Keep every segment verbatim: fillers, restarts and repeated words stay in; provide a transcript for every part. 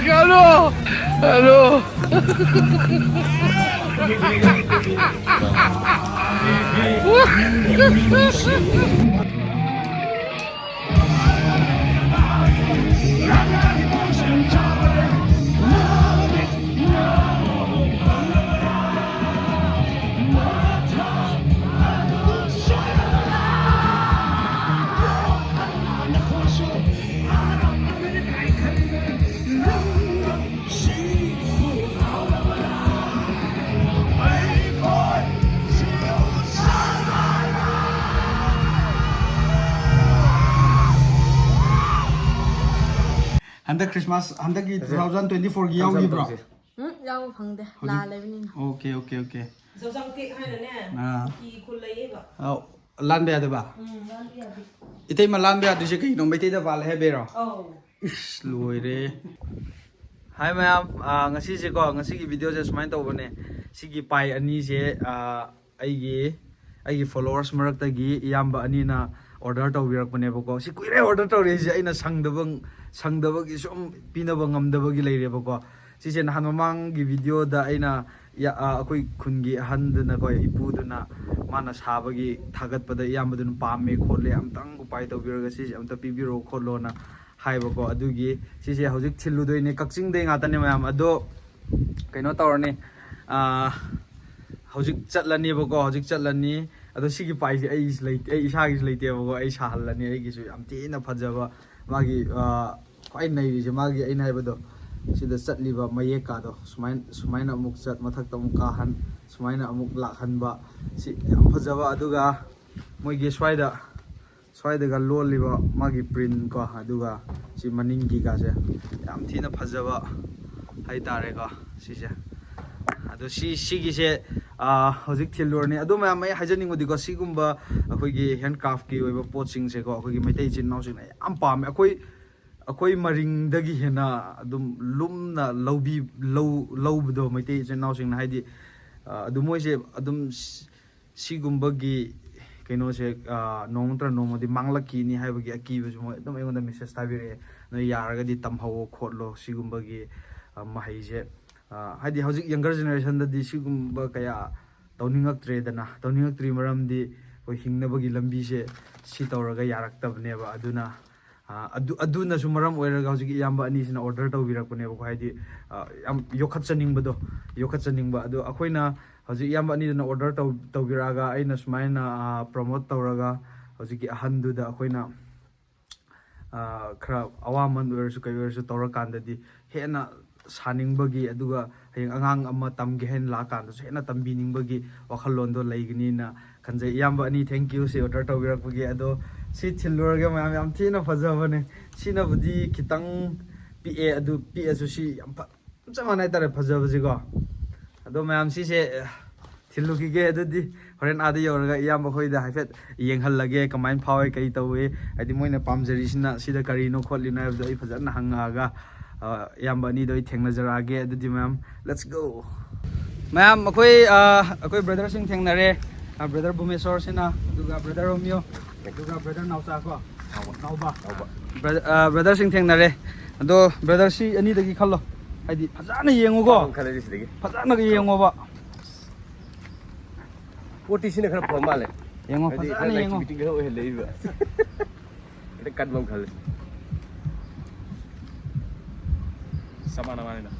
Hello! Hello! ꯍꯟꯗꯛ Christmas, ꯍꯟꯗꯛꯀꯤ two thousand twenty ꯐꯣꯔꯒꯤ ꯌꯥꯎꯈꯤꯕ꯭ꯔꯣ? ꯎꯝ, ꯌꯥꯎꯕ ꯐꯪꯗꯦ꯫ ꯍꯧꯖꯤꯛ ꯂꯥꯜꯂꯕꯅꯤꯅ꯫ Okay, okay, okay. ꯖꯧꯖꯥꯡ ꯇꯦꯛ ꯍꯥꯏꯅꯅꯦ, ꯑꯥ꯫ ꯀꯨꯀꯤ ꯈꯨꯜ ꯂꯩꯌꯦꯕ꯫ ꯑꯧ, ꯂꯥꯟꯕ ꯌꯥꯗꯕ? ꯎꯝ, ꯂꯥꯟꯕ ꯌꯥꯗꯦ꯫ ꯏꯇꯩꯃ, ꯂꯥꯟꯕ ꯌꯥꯗ꯭ꯔꯤꯁꯦ ꯀꯩꯒꯤꯅꯣ? ꯃꯩꯇꯩꯗ ꯄꯥꯜꯂꯦ ꯍꯥꯏꯕꯩꯔꯣ? ꯑꯧ꯫ ꯏꯁ, ꯂꯣꯏꯔꯦ꯫ ꯍꯥꯏ ꯃꯌꯥꯝ, ꯑꯥ, ꯉꯁꯤꯁꯦꯀꯣ, ꯉꯁꯤꯒꯤ ꯚꯤꯗꯤꯑꯣꯁꯦ ꯁꯨꯃꯥꯏꯅ ꯇꯧꯕꯅꯦ꯫ ꯁꯤꯒꯤ ꯄꯥꯏ ꯑꯅꯤꯁꯦ, ꯑꯥ, ꯑꯩꯒꯤ, ꯑꯩꯒꯤ ꯐꯣꯂꯣꯋꯔꯁ ꯃꯔꯛꯇꯒꯤ ꯏꯌꯥꯝꯕ ꯑꯅꯤꯅ ꯑꯣꯔꯗꯔ ꯇꯧꯕꯤꯔꯛꯄꯅꯦꯕꯀꯣ꯫ ꯁꯤ ꯀꯨꯏꯔꯦ ꯑꯣꯔꯗꯔ ꯇꯧꯔꯛꯏꯁꯦ, ꯑꯩꯅ ꯁꯪꯗꯕ, ꯁꯪꯗꯕꯒꯤ ꯁꯨꯝ ꯄꯤꯅꯕ ꯉꯝꯗꯕꯒꯤ ꯂꯩꯔꯦꯕꯀꯣ꯫ ꯁꯤꯁꯦ ꯅꯍꯥꯟ ꯃꯃꯥꯡꯒꯤ ꯚꯤꯗꯤꯑꯣꯗ ꯑꯩꯅ ꯌꯥ-, ꯑ, ꯑꯩꯈꯣꯏ ꯈꯨꯟꯒꯤ ꯑꯍꯟꯗꯨꯅꯀꯣ, ꯏꯄꯨꯗꯨꯅ ꯃꯥꯅ ꯁꯥꯕꯒꯤ ꯊꯥꯒꯠꯄꯗ ꯏꯌꯥꯝꯕꯗꯨꯅ ꯄꯥꯝꯃꯦ ꯈꯣꯠꯂꯦ, ꯑꯝꯇꯪ ꯎꯄꯥꯏ ꯇꯧꯕꯤꯔꯒ ꯁꯤꯁꯦ ꯑꯝꯇ ꯄꯤꯕꯤꯔꯛꯑꯣ ꯈꯣꯠꯂꯣꯅ ꯍꯥꯏꯕꯀꯣ꯫ ꯑꯗꯨꯒꯤ ꯁꯤꯁꯦ ꯍꯧꯖꯤꯛ ꯊꯤꯜꯂꯨꯗꯣꯏꯅꯦ, ꯀꯛꯆꯤꯡꯗꯩ ꯉꯥꯛꯇꯅꯦ ꯃꯌꯥꯝ꯫ ꯑꯗꯣ ꯀꯩꯅꯣ ꯇꯧꯔꯅꯤ, ꯑ, ꯍꯧꯖꯤꯛ ꯆꯠꯂꯅꯦꯕꯀꯣ, ꯍꯧꯖꯤꯛ ꯆꯠꯂꯅꯤ꯫ ꯑꯗꯣ ꯁꯤꯒꯤ ꯄꯥꯏꯁꯦ ꯑꯩꯒꯤꯁꯨ ꯂꯩꯇꯦ, ꯑꯩ ꯏꯁꯥꯒꯤꯁꯨ ꯂꯩꯇꯦꯕꯀꯣ, ꯑꯩ ꯁꯥꯍꯜꯂꯅꯤ꯫ ꯑꯩꯒꯤꯁꯨ ꯌꯥꯝ ꯊꯤꯅ ꯐꯖꯕ ꯃꯥꯒꯤ, ꯑ, ꯈ꯭ꯋꯥꯏ ꯅꯩꯔꯤꯁꯦ ꯃꯥꯒꯤ, ꯑꯩꯅ ꯍꯥꯏꯕꯗꯣ, ꯁꯤꯗ ꯆꯠꯂꯤꯕ ꯃꯌꯦꯛꯀꯥꯗꯣ, ꯁꯨꯃꯥꯏꯅ, ꯁꯨꯃꯥꯏꯅ ꯑꯃꯨꯛ ꯆꯠ, ꯃꯊꯛꯇ ꯑꯃꯨꯛ ꯀꯥꯍꯟ, ꯁꯨꯃꯥꯏꯅ ꯑꯃꯨꯛ ꯂꯥꯛꯍꯟꯕ, ꯁꯤ ꯌꯥꯝ ꯐꯖꯕ꯫ ꯑꯗꯨꯒ ꯃꯣꯏꯒꯤ ꯁ꯭ꯋꯥꯏꯗ, ꯁ꯭ꯋꯥꯏꯗꯒ ꯂꯣꯜꯂꯤꯕ ꯃꯥꯒꯤ ꯄ꯭ꯔꯤꯟ ꯀꯣ, ꯑꯗꯨꯒ ꯁꯤ ꯃꯅꯤꯡꯒꯤꯒꯁꯦ ꯌꯥꯝ ꯊꯤꯅ ꯐꯖꯕ ꯍꯥꯏꯇꯥꯔꯦꯀꯣ ꯁꯤꯁꯦ꯫ ꯑꯗꯣ ꯁꯤ, ꯁꯤꯒꯤꯁꯦ, ꯑꯥ, ꯍꯧꯖꯤꯛ ꯊꯤꯜꯂꯨꯔꯅꯤ꯫ ꯑꯗꯣ ꯃꯌꯥꯝ, ꯑꯩ ꯍꯥꯏꯖꯅꯤꯡꯕꯗꯤꯀꯣ, ꯁꯤꯒꯨꯝꯕ ꯑꯩꯈꯣꯏꯒꯤ ꯍꯦꯟꯀ꯭ꯔꯥꯐꯀꯤ ꯑꯣꯏꯕ ꯄꯣꯠꯁꯤꯡꯁꯦꯀꯣ, ꯑꯩꯈꯣꯏꯒꯤ ꯃꯩꯇꯩ ꯏꯆꯤꯟ ꯏꯅꯥꯎꯁꯤꯡꯅ ꯌꯥꯝ ꯄꯥꯝꯃꯦ꯫ ꯑꯩꯈꯣꯏ, ꯑꯩꯈꯣꯏ ꯃꯔꯤꯡꯗꯒꯤ ꯍꯦꯟꯅ ꯑꯗꯨꯝ ꯂꯨꯝꯅ ꯂꯧꯕꯤ-, ꯂꯧ-, ꯂꯧꯕꯗꯣ ꯃꯩꯇꯩ ꯏꯆꯤꯟ ꯏꯅꯥꯎꯁꯤꯡꯅ, ꯍꯥꯏꯗꯤ, ꯑ, ꯑꯗꯨ ꯃꯣꯏꯁꯦ ꯑꯗꯨꯝ ꯁꯤ-, ꯁꯤꯒꯨꯝꯕꯒꯤ ꯀꯩꯅꯣꯁꯦ, ꯑ, ꯅꯣꯡꯃ ꯅꯠꯇ꯭ꯔ ꯅꯣꯡꯃꯗꯤ ꯃꯥꯡꯂꯛꯈꯤꯅꯤ ꯍꯥꯏꯕꯒꯤ ꯑꯀꯤꯕꯁꯨ ꯃꯣꯏ ꯑꯗꯨꯝ ꯑꯩꯉꯣꯟꯗ ꯃꯦꯁꯦꯖ ꯊꯥꯕꯤꯔꯛꯑꯦ꯫ ꯅꯣꯏ ꯌꯥꯔꯒꯗꯤ ꯇꯝꯍꯧꯋꯣ ꯈꯣꯠꯂꯣ ꯁꯤꯒꯨꯝꯕꯒꯤ, ꯑ, ꯃꯍꯩꯁꯦ꯫ ꯑ, ꯍꯥꯏꯗꯤ ꯍꯧꯖꯤꯛ younger generation ꯗꯗꯤ ꯁꯤꯒꯨꯝꯕ ꯀꯌꯥ ꯇꯧꯅꯤꯡꯉꯛꯇ꯭ꯔꯦꯗꯅ꯫ ꯇꯧꯅꯤꯡꯉꯛꯇ꯭ꯔꯤ ꯃꯔꯝꯗꯤ ꯑꯩꯈꯣꯏ ꯍꯤꯡꯅꯕꯒꯤ ꯂꯝꯕꯤꯁꯦ ꯁꯤ ꯇꯧꯔꯒ ꯌꯥꯔꯛꯇꯕꯅꯦꯕ꯫ ꯑꯗꯨꯅ, ꯑ, ꯑꯗꯨ, ꯑꯗꯨꯅꯁꯨ ꯃꯔꯝ ꯑꯣꯏꯔꯒ ꯍꯧꯖꯤꯛꯀꯤ ꯏꯌꯥꯝꯕ ꯑꯅꯤꯁꯤꯅ order ꯇꯧꯕꯤꯔꯛꯄꯅꯦꯕꯀꯣ꯫ ꯍꯥꯏꯗꯤ, ꯑ, ꯌꯥꯝ ꯌꯣꯛꯈꯠꯆꯅꯤꯡꯕꯗꯣ, ꯌꯣꯛꯈꯠꯆꯅꯤꯡꯕ꯫ ꯑꯗꯣ ꯑꯩꯈꯣꯏꯅ ꯍꯧꯖꯤꯛ ꯏꯌꯥꯝꯕ ꯑꯅꯤꯗꯨꯅ order ꯇꯧ-, ꯇꯧꯕꯤꯔꯛꯑꯒ ꯑꯩꯅ ꯁꯨꯃꯥꯏꯅ, ꯑ, promote ꯇꯧꯔꯒ ꯍꯧꯖꯤꯛꯀꯤ ꯑꯍꯟꯗꯨꯗ ꯑꯩꯈꯣꯏꯅ, ꯑ, ꯈꯔ ꯑꯋꯥꯃꯟ ꯑꯣꯏꯔꯁꯨ ꯀꯩ ꯑꯣꯏꯔꯁꯨ ꯇꯧꯔꯀꯥꯟꯗꯗꯤ ꯍꯦꯟꯅ ꯁꯥꯅꯤꯡꯕꯒꯤ, ꯑꯗꯨꯒ ꯍꯌꯦꯡ ꯑꯉꯥꯡ ꯑꯃ ꯇꯝꯒꯦ ꯍꯥꯏꯅ ꯂꯥꯛꯀꯥꯟꯗꯁꯨ ꯍꯦꯟꯅ ꯇꯝꯕꯤꯅꯤꯡꯕꯒꯤ ꯋꯥꯈꯜꯂꯣꯟꯗꯣ ꯂꯩꯒꯅꯤꯅ ꯈꯟꯖꯩ꯫ ꯏꯌꯥꯝꯕ ꯑꯅꯤ, thank you ꯁꯤ order ꯇꯧꯕꯤꯔꯛꯄꯒꯤ꯫ ꯑꯗꯣ ꯁꯤ ꯊꯤꯜꯂꯨꯔꯒꯦ ꯃꯌꯥꯝ, ꯌꯥꯝ ꯊꯤꯅ ꯐꯖꯕꯅꯦ꯫ ꯁꯤꯅꯕꯨꯗꯤ ꯈꯤꯇꯪ ꯄꯤꯛꯑꯦ, ꯑꯗꯨ ꯄꯤꯛꯑꯁꯨ ꯁꯤ ꯌꯥꯝ ꯐ-, ꯆꯞ ꯃꯥꯟꯅꯩ ꯍꯥꯏꯇꯥꯔꯦ ꯐꯖꯕꯁꯤꯀꯣ꯫ ꯑꯗꯣ ꯃꯌꯥꯝ ꯁꯤꯁꯦ, ꯑꯦ, ꯊꯤꯜꯂꯨꯈꯤꯒꯦ꯫ ꯑꯗꯨꯗꯤ ꯍꯣꯔꯦꯟ ꯑꯥꯗ ꯌꯧꯔꯒ ꯏꯌꯥꯝꯕ ꯈꯣꯏꯗ ꯍꯥꯏꯐꯦꯠ ꯌꯦꯡꯍꯜꯂꯒꯦ, ꯀꯃꯥꯏꯅ ꯐꯥꯎꯋꯦ, ꯀꯩ ꯇꯧꯋꯦ, ꯍꯥꯏꯗꯤ ꯃꯣꯏꯅ ꯄꯥꯝꯖꯔꯤꯁꯤꯅ ꯁꯤꯗ ꯀꯔꯤꯅꯣ ꯈꯣꯠꯂꯤꯅꯣ ꯍꯥꯏꯕꯗꯣ ꯑꯩ ꯐꯖꯅ ꯍꯪꯉꯛꯑꯒ, ꯑ, ꯏꯌꯥꯝꯕ ꯑꯅꯤꯗꯣ ꯑꯩ ꯊꯦꯡꯅꯖꯔꯛꯑꯒꯦ꯫ ꯑꯗꯨꯗꯤ ꯃꯌꯥꯝ, let's go꯫ ꯃꯌꯥꯝ, ꯑꯩꯈꯣꯏ, ꯑ, ꯑꯩꯈꯣꯏ brotherꯁꯤꯡ ꯊꯦꯡꯅꯔꯦ꯫ ꯑ, brother ꯚꯨꯃꯦꯁꯣꯔꯁꯤꯅ, ꯑꯗꯨꯒ brother ꯔꯣꯃꯤꯌꯣ, ꯑꯗꯨꯒ brother ꯅꯥꯎꯆꯥ ꯀꯣ꯫ ꯅꯥꯎꯕ꯫ ꯅꯥꯎꯕ꯫ Brother-, ꯑ, brotherꯁꯤꯡ ꯊꯦꯡꯅꯔꯦ꯫ ꯑꯗꯣ brother ꯁꯤ ꯑꯅꯤꯗꯒꯤ ꯈꯜꯂꯣ꯫ ꯍꯥꯏꯗꯤ ꯐꯖꯅ ꯌꯦꯡꯉꯨꯀꯣ꯫ ꯄꯥꯝꯕ ꯈꯜꯂꯁꯤ ꯁꯤꯗꯒꯤ꯫ ꯐꯖꯅꯒ ꯌꯦꯡꯉꯣꯕ꯫ ꯄꯣꯠꯇꯤ ꯁꯤꯅ ꯈꯔ ꯐꯕ ꯃꯥꯜꯂꯦ꯫ ꯌꯦꯡꯉꯣ, ꯍꯥꯏꯗꯤ ꯐꯖꯅ ꯈꯔ ꯌꯦꯡꯉꯣ꯫ Light weight ꯈꯔ ꯑꯣꯏꯍꯜꯂꯦ ꯑꯩꯕ꯫ ꯈꯤꯇꯪ ꯀꯟꯕ ꯑꯃ ꯈꯜꯂꯦ꯫ ꯆꯞ ꯃꯥꯟꯅ ꯃꯥꯟꯅꯩꯗ꯫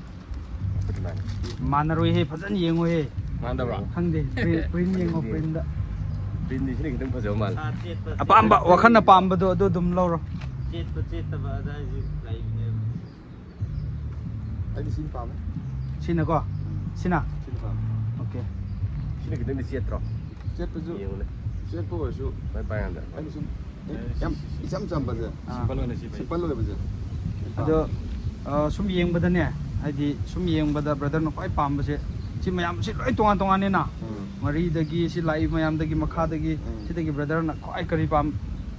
ꯃꯥꯟꯅꯔꯣꯏꯍꯦ, ꯐꯖꯅ ꯌꯦꯡꯉꯣꯍꯦ꯫ ꯃꯥꯟꯅꯗꯕ꯭ꯔꯣ? ꯈꯪꯗꯦ, print, print ꯌꯦꯡꯉꯣ, printꯗ꯫ Printꯗꯤ ꯁꯤꯅ ꯈꯤꯇꯪ ꯐꯖꯕ ꯃꯥꯜꯂꯦ꯫ ꯑꯄꯥꯝꯕ, ꯋꯥꯈꯜꯅ ꯄꯥꯝꯕꯗꯣ ꯑꯗꯨ ꯑꯗꯨꯝ ꯂꯧꯔꯣ꯫ ꯆꯦꯠꯄ ꯆꯦꯠꯇꯕ ꯑꯗꯥꯏꯁꯨ ꯂꯩꯕꯅꯦꯕ꯫ ꯑꯩꯗꯤ ꯁꯤꯅ ꯄꯥꯝꯃꯦ꯫ ꯁꯤꯅꯀꯣ? ꯁꯤꯅ? ꯁꯤꯅ ꯄꯥꯝꯃꯦ꯫ Okay꯫ ꯁꯤꯅ ꯈꯤꯇꯪꯗꯤ ꯆꯦꯠꯇ꯭ꯔꯣ? ꯆꯦꯠꯄꯁꯨ, ꯌꯦꯡꯉꯨꯅꯦ꯫ ꯆꯦꯠꯄ ꯑꯣꯏꯔꯁꯨ ꯃꯥꯏ ꯄꯥꯏ ꯀꯥꯟꯗ꯫ ꯑꯩꯅ ꯁꯨꯝ, ꯑꯦ, ꯌꯥꯝ ꯏꯆꯝ ꯆꯝꯕꯁꯦ꯫ ꯑꯥ꯫ Simple ꯑꯣꯏꯅ ꯁꯤ ꯐꯩ꯫ Simple ꯑꯣꯏꯕꯁꯦ꯫ ꯑꯗꯣ, ꯑ, ꯁꯨꯝ ꯌꯦꯡꯕꯗꯅꯦ, ꯍꯥꯏꯗꯤ ꯁꯨꯝ ꯌꯦꯡꯕꯗ brotherꯅ ꯈ꯭ꯋꯥꯏ ꯄꯥꯝꯕꯁꯦ ꯁꯤ ꯃꯌꯥꯝꯁꯤ ꯂꯣꯏ ꯇꯣꯉꯥꯟ ꯇꯣꯉꯥꯟꯅꯤꯅ꯫ ꯎꯝ꯫ ꯃꯔꯤꯗꯒꯤ ꯁꯤ ꯂꯥꯛꯏ ꯃꯌꯥꯝꯗꯒꯤ ꯃꯈꯥꯗꯒꯤ ꯎꯝ꯫ ꯁꯤꯗꯒꯤ brotherꯅ ꯈ꯭ꯋꯥꯏ ꯀꯔꯤ ꯄꯥꯝ-,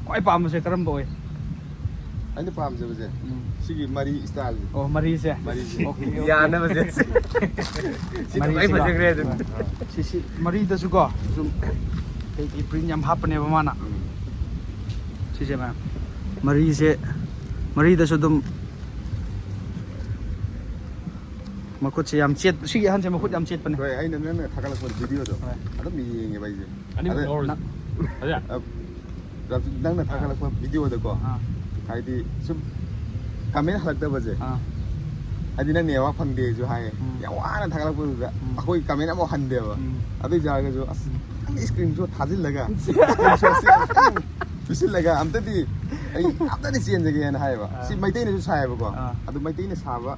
ꯈ꯭ꯋꯥꯏ ꯄꯥꯝꯕꯁꯦ ꯀꯔꯝꯕ ꯑꯣꯏ? ꯑꯩꯅ ꯄꯥꯝꯖꯕꯁꯦ ꯎꯝ꯫ ꯁꯤꯒꯤ ꯃꯔꯤ styleꯁꯦ꯫ ꯑꯣ, ꯃꯔꯤꯁꯦ? ꯃꯔꯤꯁꯦ꯫ Okay, okay꯫ ꯌꯥꯅꯕꯁꯦ꯫ ꯁꯤ ꯃꯔꯤꯁꯤꯒ꯫ ꯂꯣꯏ ꯐꯖꯈ꯭ꯔꯦ ꯑꯗꯨꯝ꯫ ꯁꯤ, ꯁꯤ ꯃꯔꯤꯗꯁꯨꯀꯣ ꯁꯨꯝ ꯀꯩꯒꯤ print ꯌꯥꯝ ꯍꯥꯞꯄꯅꯦꯕ ꯃꯥꯅ꯫ ꯎꯝ꯫ ꯁꯤꯁꯦ ꯃꯌꯥꯝ ꯃꯔꯤꯁꯦ ꯃꯔꯤꯗꯁꯨ ꯑꯗꯨꯝ ꯃꯈꯨꯠꯁꯦ ꯌꯥꯝ ꯆꯦꯠ, ꯁꯤꯒꯤ ꯑꯍꯟꯁꯦ ꯃꯈꯨꯠ ꯌꯥꯝ ꯆꯦꯠꯄꯅꯦ꯫ ꯍꯣꯏ, ꯑꯩꯅ ꯅꯪꯅ ꯊꯥꯒꯠꯂꯛꯄ ꯚꯤꯗꯤꯑꯣꯗꯣ ꯍꯣꯏ꯫ ꯑꯗꯨꯝ ꯌꯦꯡꯉꯦꯕ ꯑꯩꯁꯦ꯫ ꯑꯅꯤꯃꯛ ꯑꯗ ꯂꯧꯔꯁꯤ꯫ ꯅ- ꯑꯗ ꯑ, ꯔꯥꯖꯨ, ꯅꯪꯅ ꯊꯥꯒꯠꯂꯛꯄ ꯚꯤꯗꯤꯑꯣꯗꯀꯣ ꯑꯥ꯫ ꯍꯥꯏꯗꯤ ꯁꯨꯝ ꯀꯃꯦꯟ ꯍꯜꯂꯛꯇꯕꯁꯦ꯫ ꯑꯥ꯫ ꯍꯥꯏꯗꯤ ꯅꯪ ꯅꯦꯠꯋꯥꯛ ꯐꯪꯗꯦꯁꯨ ꯍꯥꯏꯌꯦ꯫ ꯎꯝ꯫ ꯌꯥꯝ ꯋꯥꯅ ꯊꯥꯒꯠꯂꯛꯄꯗꯨꯗ ꯎꯝ꯫ ꯑꯩꯈꯣꯏ ꯀꯃꯦꯟ ꯑꯃꯐꯥꯎ ꯍꯟꯗꯦꯕ꯫ ꯎꯝ꯫ ꯑꯗꯨ ꯑꯣꯏꯇꯥꯔꯒꯁꯨ ꯑꯁ ꯎꯝ꯫ ꯅꯪ ꯏꯁꯀ꯭ꯔꯤꯟ ꯁꯣꯠ ꯊꯥꯖꯤꯜꯂꯒ ꯏꯁꯀ꯭ꯔꯤꯟ ꯁꯣꯠꯁꯦ ꯑꯝꯇꯪ ꯄꯤꯁꯤꯜꯂꯒ ꯑꯝꯇꯗꯤ ꯑꯩ ꯑꯝꯇꯗꯤ ꯆꯦꯟꯖꯒꯦꯅ ꯍꯥꯏꯌꯦꯕ꯫ ꯑꯥ꯫ ꯁꯤ ꯃꯩꯇꯩꯅꯁꯨ ꯁꯥꯏꯌꯦꯕꯀꯣ꯫ ꯑꯥ꯫ ꯑꯗꯨ ꯃꯩꯇꯩꯅ ꯁꯥꯕ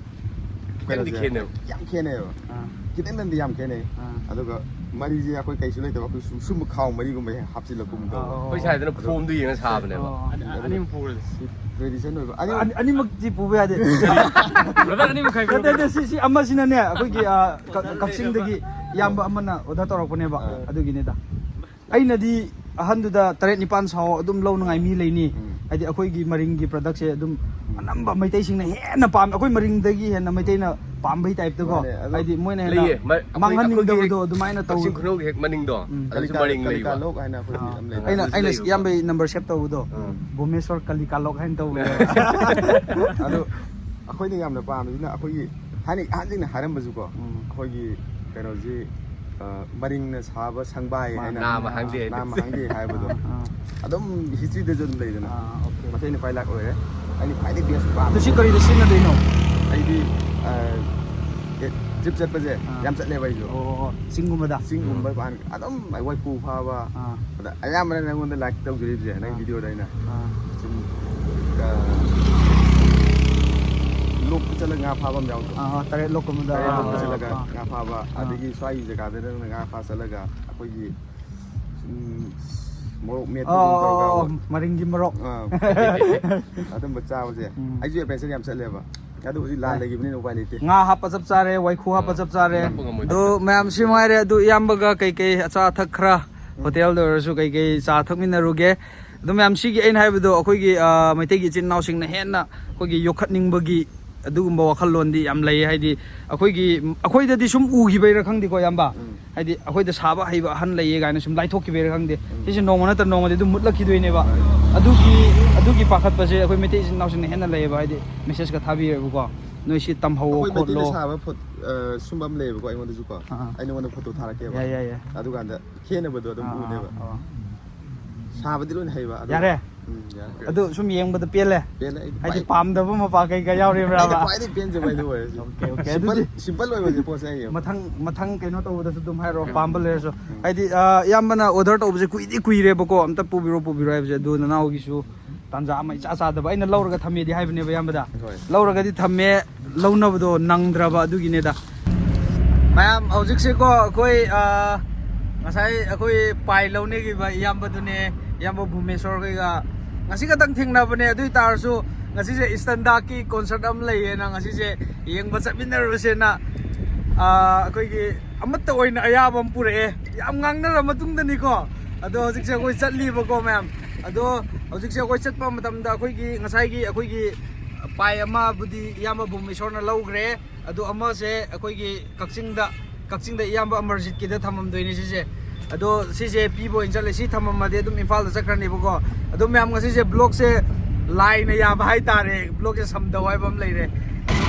ꯈꯤꯇꯪꯗꯤ ꯀꯩꯅꯣꯁꯦ ꯈꯦꯠꯅꯩ꯫ ꯌꯥꯝ ꯈꯦꯠꯅꯩꯌꯦꯕ꯫ ꯑꯥ꯫ ꯈꯤꯇꯪꯗꯤ ꯌꯥꯝ ꯈꯦꯠꯅꯩ꯫ ꯑꯥ꯫ ꯑꯗꯨꯒ ꯃꯔꯤꯁꯦ ꯑꯩꯈꯣꯏ ꯀꯩꯁꯨ ꯂꯩꯇꯕ ꯑꯩꯈꯣꯏ ꯁꯨꯝ, ꯁꯨꯝꯕ ꯈꯥꯎ ꯃꯔꯤꯒꯨꯝꯕ ꯍꯦꯛ ꯍꯥꯞꯆꯤꯜꯂꯒ ꯀꯨꯝꯗꯕ꯫ ꯑꯥ, ꯑꯥ, ꯑꯩꯈꯣꯏ ꯁ꯭ꯋꯥꯏꯗꯅ ꯑꯗꯨ ꯐꯣꯝꯗꯨ ꯌꯦꯡꯉ ꯁꯥꯕꯅꯦꯕ꯫ ꯑꯣ꯫ ꯑꯅꯤ-, ꯑꯅꯤꯃꯛ ꯄꯨꯔꯁꯤ꯫ ꯁꯤ tradition ꯑꯣꯏꯕ꯫ ꯑꯅꯤ-, ꯑꯅꯤꯃꯛꯇꯤ ꯄꯨꯕ ꯌꯥꯗꯦ꯫ Brother, ꯑꯅꯤꯃꯛ ꯈꯥꯏꯕꯤꯔꯣ꯫ ꯅꯠꯇꯦ, ꯅꯠꯇꯦ, ꯁꯤ, ꯁꯤ ꯑꯃꯁꯤꯅꯅꯦ, ꯑꯩꯈꯣꯏꯒꯤ, ꯑ, ꯀ-, ꯀꯛꯆꯤꯡꯗꯒꯤ ꯏꯌꯥꯝꯕ ꯑꯃꯅ order ꯇꯧꯔꯛꯄꯅꯦꯕ꯫ ꯑꯥ꯫ ꯑꯗꯨꯒꯤꯅꯤꯗ꯫ ꯑꯩꯅꯗꯤ ꯑꯍꯟꯗꯨꯗ ꯇꯔꯦꯠ ꯅꯤꯄꯥꯟ ꯁꯥꯎ, ꯑꯗꯨꯝ ꯂꯧꯅꯉꯥꯏ ꯃꯤ ꯂꯩꯅꯤ꯫ ꯎꯝ꯫ ꯍꯥꯏꯗꯤ ꯑꯩꯈꯣꯏꯒꯤ ꯃꯔꯤꯡꯒꯤ product ꯁꯦ ꯑꯗꯨꯝ ꯎꯝ꯫ ꯑꯅꯝꯕ ꯃꯩꯇꯩꯁꯤꯡꯅ ꯍꯦꯟꯅ ꯄꯥꯝꯃꯦ꯫ ꯑꯩꯈꯣꯏ ꯃꯔꯤꯡꯗꯒꯤ ꯍꯦꯟꯅ ꯃꯩꯇꯩꯅ ꯄꯥꯝꯕꯩ type ꯇꯀꯣ꯫ ꯃꯥꯅꯦ, ꯑꯗꯣ ꯍꯥꯏꯗꯤ ꯃꯣꯏꯅ ꯍꯦꯟꯅ ꯂꯩꯌꯦ, ꯃ-, ꯑꯩꯈꯣꯏ, ꯃꯥꯡꯍꯟꯅꯤꯡꯗꯕꯗꯣ ꯑꯩꯈꯣꯏꯒꯤ ꯑꯗꯨꯃꯥꯏꯅ ꯇꯧꯋꯤ꯫ ꯀꯛꯆꯤꯡ ꯈꯨꯅꯧꯒꯤ ꯍꯦꯛ ꯃꯅꯤꯡꯗꯣ, ꯎꯝ꯫ ꯑꯗꯨꯁꯨ ꯀꯂꯤꯀꯥ-, ꯃꯔꯤꯡ ꯂꯩꯕ꯫ ꯀꯂꯤꯀꯥ ꯂꯣꯛ ꯍꯥꯏꯅ ꯑꯩꯈꯣꯏꯒꯤ ꯑꯥ꯫ ꯑꯃ ꯂꯩꯕꯅꯦ꯫ ꯑꯩꯅ, ꯑꯗꯨꯁꯨ ꯑꯩꯅ ꯂꯩꯕꯀꯣ꯫ ꯏꯌꯥꯝꯕꯒꯤ number save ꯇꯧꯕꯗꯣ, ꯎꯝ꯫ ꯚꯨꯕꯅꯦꯁꯣꯔ ꯀꯂꯤꯀꯥ ꯂꯣꯛ ꯍꯥꯏꯅ ꯇꯧꯕꯗꯣ꯫ ꯑꯗꯣ ꯑꯩꯈꯣꯏꯅ ꯌꯥꯝꯅ ꯄꯥꯝꯃꯤꯁꯤꯅ ꯑꯩꯈꯣꯏꯒꯤ ꯊꯥꯏꯅ ꯑꯍꯟꯁꯤꯡꯅ ꯍꯥꯏꯔꯝꯕꯁꯨꯀꯣ, ꯎꯝ꯫ ꯑꯩꯈꯣꯏꯒꯤ ꯀꯩꯅꯣꯁꯤ, ꯑ, ꯃꯔꯤꯡꯅ ꯁꯥꯕ ꯁꯪꯕꯥꯏ ꯃꯥ-, ꯍꯥꯏꯅ ꯅꯥꯃ ꯍꯥꯡꯗꯦ ꯍꯥꯏꯗꯣ꯫ ꯅꯥꯃ ꯍꯥꯡꯗꯦ ꯍꯥꯏꯕꯗꯣ꯫ ꯑꯥ, ꯑꯥ꯫ ꯑꯗꯨꯝ history ꯗꯁꯨ ꯑꯗꯨꯝ ꯂꯩꯗꯅ꯫ ꯑꯥ, okay꯫ ꯃꯁꯤꯅ ꯈ꯭ꯋꯥꯏ ꯂꯥꯛ ꯑꯣꯏꯔꯦ꯫ ꯑꯩꯅ ꯈ꯭ꯋꯥꯏꯗꯒꯤ best ꯄꯥꯝꯕ꯫ ꯑꯗꯨ ꯁꯤ ꯀꯔꯤꯗ ꯁꯤꯖꯤꯟꯅꯗꯣꯏꯅꯣ? ꯑꯩꯗꯤ, ꯑ, ꯑꯦ, trip ꯆꯠꯄꯁꯦ ꯑꯥ꯫ ꯌꯥꯝ ꯆꯠꯂꯦꯕ ꯑꯩꯁꯨ꯫ ꯑꯣ, ꯑꯣ, ꯑꯣ꯫ ꯆꯤꯡꯒꯨꯝꯕꯗ? ꯆꯤꯡꯒꯨꯝꯕ ꯄꯥꯟ-, ꯑꯗꯨꯝ ꯋꯥꯏꯈꯨ ꯐꯥꯕ, ꯑꯥ꯫ ꯑꯗ ꯑꯌꯥꯝꯕꯅ ꯅꯪꯉꯣꯟꯗ like ꯇꯧꯖꯔꯤꯕꯁꯦ, ꯅꯪ ꯑꯥ꯫ Video ꯗ ꯑꯩꯅ ꯑꯥ꯫ ꯁꯨꯝ, ꯑ, ꯂꯣꯛꯇ ꯆꯠꯂꯒ ꯉꯥ ꯐꯥꯕ ꯑꯃ ꯌꯥꯎꯗ꯭ꯔꯣ? ꯑꯥ, ꯑꯥ, ꯇꯔꯦꯠ ꯂꯣꯛꯀꯨꯝꯕꯗ꯫ ꯇꯔꯦꯠ ꯂꯣꯛꯇ ꯑꯥ, ꯆꯠꯂꯒ ꯑꯥ꯫ ꯉꯥ ꯐꯥꯕ, ꯑꯥ꯫ ꯑꯗꯒꯤ ꯁ꯭ꯋꯥꯏꯒꯤ ꯖꯒꯥꯗ ꯅꯪꯅ ꯉꯥ ꯐꯥ ꯆꯠꯂꯒ ꯑꯩꯈꯣꯏꯒꯤ, ꯎꯝ, ꯃꯣꯔꯣꯛ ꯑꯥ, ꯃꯦꯠꯄꯒꯨꯝ ꯑꯥ, ꯇꯧꯔꯒ ꯑꯥ, ꯑꯥ, ꯃꯔꯤꯡꯒꯤ ꯃꯣꯔꯣꯛ꯫ ꯑꯥ, ꯑꯗꯨꯝꯕ ꯆꯥꯕꯁꯦ꯫ ꯎꯝ꯫ ꯑꯩꯁꯨ adventure ꯌꯥꯝ ꯆꯠꯂꯦꯕ꯫ ꯑꯗꯨ ꯍꯧꯖꯤꯛ ꯂꯥꯟ ꯍꯣꯏ꯫ ꯂꯩꯈꯤꯕꯅꯤꯅ ꯎꯄꯥꯏ ꯂꯩꯇꯦ꯫ ꯉꯥ ꯍꯥꯞꯄ ꯆꯞ ꯆꯥꯔꯦ, ꯋꯥꯏꯈꯨ ꯍꯥꯞꯄ ꯑꯥ꯫ ꯆꯞ ꯆꯥꯔꯦ꯫ ꯂꯥꯛꯄ ꯉꯝꯃꯣꯏꯗ꯫ ꯑꯗꯨ ꯃꯌꯥꯝ ꯁꯤ ꯃꯉꯥꯏꯔꯦ꯫ ꯑꯗꯨ ꯏꯌꯥꯝꯕꯒ ꯀꯩꯀꯩ ꯑꯆꯥ ꯑꯊꯛ ꯈꯔ ꯎꯝ꯫ Hotel ꯗ ꯑꯣꯏꯔꯁꯨ ꯀꯩꯀꯩ ꯆꯥ ꯊꯛꯃꯤꯟꯅꯔꯨꯒꯦ꯫ ꯑꯗꯨ ꯃꯌꯥꯝ ꯁꯤꯒꯤ ꯑꯩꯅ ꯍꯥꯏꯕꯗꯣ ꯑꯩꯈꯣꯏꯒꯤ, ꯑ, ꯃꯩꯇꯩꯒꯤ ꯏꯆꯤꯟ ꯏꯅꯥꯎꯁꯤꯡꯅ ꯍꯦꯟꯅ ꯑꯩꯈꯣꯏꯒꯤ ꯌꯣꯛꯈꯠꯅꯤꯡꯕꯒꯤ ꯑꯗꯨꯒꯨꯝꯕ ꯋꯥꯈꯜꯂꯣꯟꯗꯤ ꯌꯥꯝ ꯂꯩ꯫ ꯍꯥꯏꯗꯤ ꯑꯩꯈꯣꯏꯒꯤ, ꯑꯩꯈꯣꯏꯗꯗꯤ ꯁꯨꯝ ꯎꯈꯤꯕꯩꯔꯥ ꯈꯪꯗꯦꯀꯣ, ꯏꯌꯥꯝꯕ꯫ ꯎꯝ꯫ ꯍꯥꯏꯗꯤ ꯑꯩꯈꯣꯏꯗ ꯁꯥꯕ ꯍꯩꯕ ꯑꯍꯟ ꯂꯩꯌꯦ ꯀꯥꯏꯅ ꯁꯨꯝ ꯂꯥꯏꯊꯣꯛꯈꯤꯕꯩꯔꯥ ꯈꯪꯗꯦ꯫ ꯎꯝ꯫ ꯁꯤꯁꯦ ꯅꯣꯡꯃ ꯅꯠꯇ꯭ꯔ ꯅꯣꯡꯃꯗꯤ ꯑꯗꯨꯝ ꯃꯨꯠꯂꯛꯈꯤꯗꯣꯏꯅꯦꯕ꯫ ꯃꯥꯅꯦ꯫ ꯑꯗꯨꯒꯤ ꯑꯗꯨꯒꯤ ꯄꯥꯈꯠꯄꯁꯦ ꯑꯩꯈꯣꯏ ꯃꯩꯇꯩ ꯏꯆꯤꯟ ꯏꯅꯥꯎꯁꯤꯡꯅ ꯍꯦꯟꯅ ꯂꯩꯌꯦꯕ, ꯍꯥꯏꯗꯤ ꯃꯦꯁꯦꯖꯀ ꯊꯥꯕꯤꯔꯦꯕꯀꯣ, ꯅꯣꯏ ꯁꯤ ꯇꯝꯍꯧꯋꯣ, ꯑꯩꯈꯣꯏ ꯃꯩꯇꯩꯅ ꯈꯣꯠꯂꯣ꯫ ꯁꯥꯕ ꯐꯨꯠ ꯁꯨꯝꯕ ꯑꯃ ꯂꯩꯌꯦꯕꯀꯣ ꯑꯩꯉꯣꯟꯗꯁꯨꯀꯣ꯫ ꯑꯥ꯫ ꯑꯩ ꯅꯉꯣꯟꯗ ꯐꯣꯇꯣ ꯊꯥꯔꯛꯀꯦꯕ꯫ ꯌꯥꯏ, ꯌꯥꯏ, ꯌꯥꯏ꯫ ꯑꯗꯨꯀꯥꯟꯗ ꯈꯦꯠꯅꯕꯗꯣ ꯑꯗꯨꯝ ꯑꯥ, ꯎꯅꯦꯕ꯫ ꯑꯥ, ꯑꯥ꯫ ꯁꯥꯕꯗꯤ ꯂꯣꯏꯅ ꯍꯩꯕ ꯑꯗꯨꯒ ꯌꯥꯔꯦ? ꯎꯝ, ꯌꯥꯔꯦ꯫ ꯑꯗꯨ ꯁꯨꯝ ꯌꯦꯡꯕꯗ ꯄꯦꯜꯂꯦ? ꯄꯦꯜꯂꯦ ꯑꯩ ꯍꯥꯏꯗꯤ ꯈ꯭ꯋꯥꯏ- ꯄꯥꯝꯗꯕ ꯃꯄꯥ ꯀꯩꯀꯥ ꯑꯩꯅ ꯌꯥꯎꯔꯤꯕ꯭ꯔꯥꯕ? ꯈ꯭ꯋꯥꯏꯗꯩ ꯄꯦꯟꯖꯕ ꯍꯥꯏꯗꯣ ꯑꯣꯏꯔꯦ꯫ Okay, okay, ꯁꯤꯝꯄꯜ ꯑꯗꯨꯗꯤ ꯁꯤꯝꯄꯜ ꯑꯣꯏꯕꯁꯦ ꯄꯣꯠꯁꯦ ꯑꯩ ꯌꯥꯝ ꯃꯊꯪ ꯃꯊꯪ ꯀꯩꯅꯣ ꯇꯧꯕꯗꯁꯨ ꯑꯗꯨꯝ ꯍꯥꯏꯔꯛꯑꯣ, ꯄꯥꯝꯕ ꯂꯩꯔꯁꯨ꯫ ꯍꯥꯏꯗꯤ ꯑꯥ, ꯏꯌꯥꯝꯕꯅ ꯑꯣꯔꯗꯔ ꯇꯧꯕꯁꯦ ꯀꯨꯏꯗꯤ ꯀꯨꯏꯔꯦꯕꯀꯣ, ꯑꯝꯇ ꯄꯨꯕꯤꯔꯣ ꯄꯨꯕꯤꯔꯣ ꯍꯥꯏꯕꯁꯦ꯫ ꯑꯗꯨ ꯅꯅꯥꯎꯒꯤꯁꯨ ꯇꯥꯟꯖꯥ ꯑꯃ ꯏꯆꯥ ꯆꯥꯗꯕ, ꯑꯩꯅ ꯂꯧꯔꯒ ꯊꯝꯃꯦꯗꯤ ꯍꯥꯏꯕꯅꯦꯕ ꯏꯌꯥꯝꯕꯗ꯫ ꯍꯣꯏ꯫ ꯂꯧꯔꯒꯗꯤ ꯊꯝꯃꯦ, ꯂꯧꯅꯕꯗꯣ ꯅꯪꯗ꯭ꯔꯕ, ꯑꯗꯨꯒꯤꯅꯦꯗ꯫ ꯃꯌꯥꯝ ꯍꯧꯖꯤꯛꯁꯦꯀꯣ ꯑꯩꯈꯣꯏ ꯑꯥ, ꯉꯁꯥꯏ ꯑꯩꯈꯣꯏ ꯄꯥꯏ ꯂꯧꯅꯈꯤꯕ ꯏꯌꯥꯝꯕꯗꯨꯅꯦ, ꯏꯌꯥꯝꯕ ꯚꯨꯃꯦꯁꯣꯔ ꯈꯣꯏꯒ ꯉꯁꯤ ꯈꯛꯇꯪ ꯊꯦꯡꯅꯕꯅꯦ꯫ ꯑꯗꯨ ꯑꯣꯏ ꯇꯥꯔꯁꯨ ꯉꯁꯤꯁꯦ ꯏꯁꯇꯟꯗꯥꯛꯀꯤ ꯀꯣꯟꯁꯔꯠ ꯑꯃ ꯂꯩꯌꯦꯅ ꯉꯁꯤꯁꯦ ꯌꯦꯡꯕ ꯆꯠꯃꯤꯟꯅꯔꯨꯁꯦꯅ ꯑꯥ, ꯑꯩꯈꯣꯏꯒꯤ ꯑꯃꯠꯇ ꯑꯣꯏꯅ ꯑꯌꯥꯕ ꯑꯃ ꯄꯨꯔꯛꯑꯦ꯫ ꯌꯥꯝ ꯉꯥꯡꯅꯔ ꯃꯇꯨꯡꯗꯅꯤꯀꯣ꯫ ꯑꯗꯣ ꯍꯧꯖꯤꯛꯁꯦ ꯑꯩꯈꯣꯏ ꯆꯠꯂꯤꯕꯀꯣ ꯃꯌꯥꯝ꯫ ꯑꯗꯣ ꯍꯧꯖꯤꯛꯁꯦ ꯑꯩꯈꯣꯏ ꯆꯠꯄ ꯃꯇꯝꯗ ꯑꯩꯈꯣꯏꯒꯤ ꯉꯁꯥꯏꯒꯤ ꯑꯩꯈꯣꯏꯒꯤ ꯄꯥꯏ ꯑꯃꯕꯨꯗꯤ ꯏꯌꯥꯝꯕ ꯚꯨꯃꯦꯁꯣꯔꯅ ꯂꯧꯈ꯭ꯔꯦ꯫ ꯑꯗꯣ ꯑꯃꯁꯦ ꯑꯩꯈꯣꯏꯒꯤ ꯀꯛꯆꯤꯡꯗ ꯀꯛꯆꯤꯡꯗ ꯏꯌꯥꯝꯕ ꯑꯃꯔꯖꯤꯠꯀꯤꯗ ꯊꯝꯃꯝꯗꯣꯏꯅꯦ ꯁꯤꯁꯦ꯫ ꯑꯗꯣ ꯁꯤꯁꯦ ꯄꯤꯕ ꯑꯣꯏꯅ ꯆꯠꯂꯦ꯫ ꯁꯤ ꯊꯝꯃꯝꯃꯗꯤ ꯑꯗꯨꯝ ꯏꯝꯐꯥꯜꯗ ꯆꯠꯈ꯭ꯔꯅꯦꯕꯀꯣ꯫ ꯑꯗꯣ ꯃꯌꯥꯝ ꯉꯁꯤꯁꯦ ꯕ꯭ꯂꯣꯛꯁꯦ ꯂꯥꯏꯅ ꯌꯥꯕ ꯍꯥꯏꯇꯥꯔꯦ꯫ ꯕ꯭ꯂꯣꯛꯁꯦ ꯁꯝꯗꯧ ꯍꯥꯏꯕ ꯑꯃ ꯂꯩꯔꯦ꯫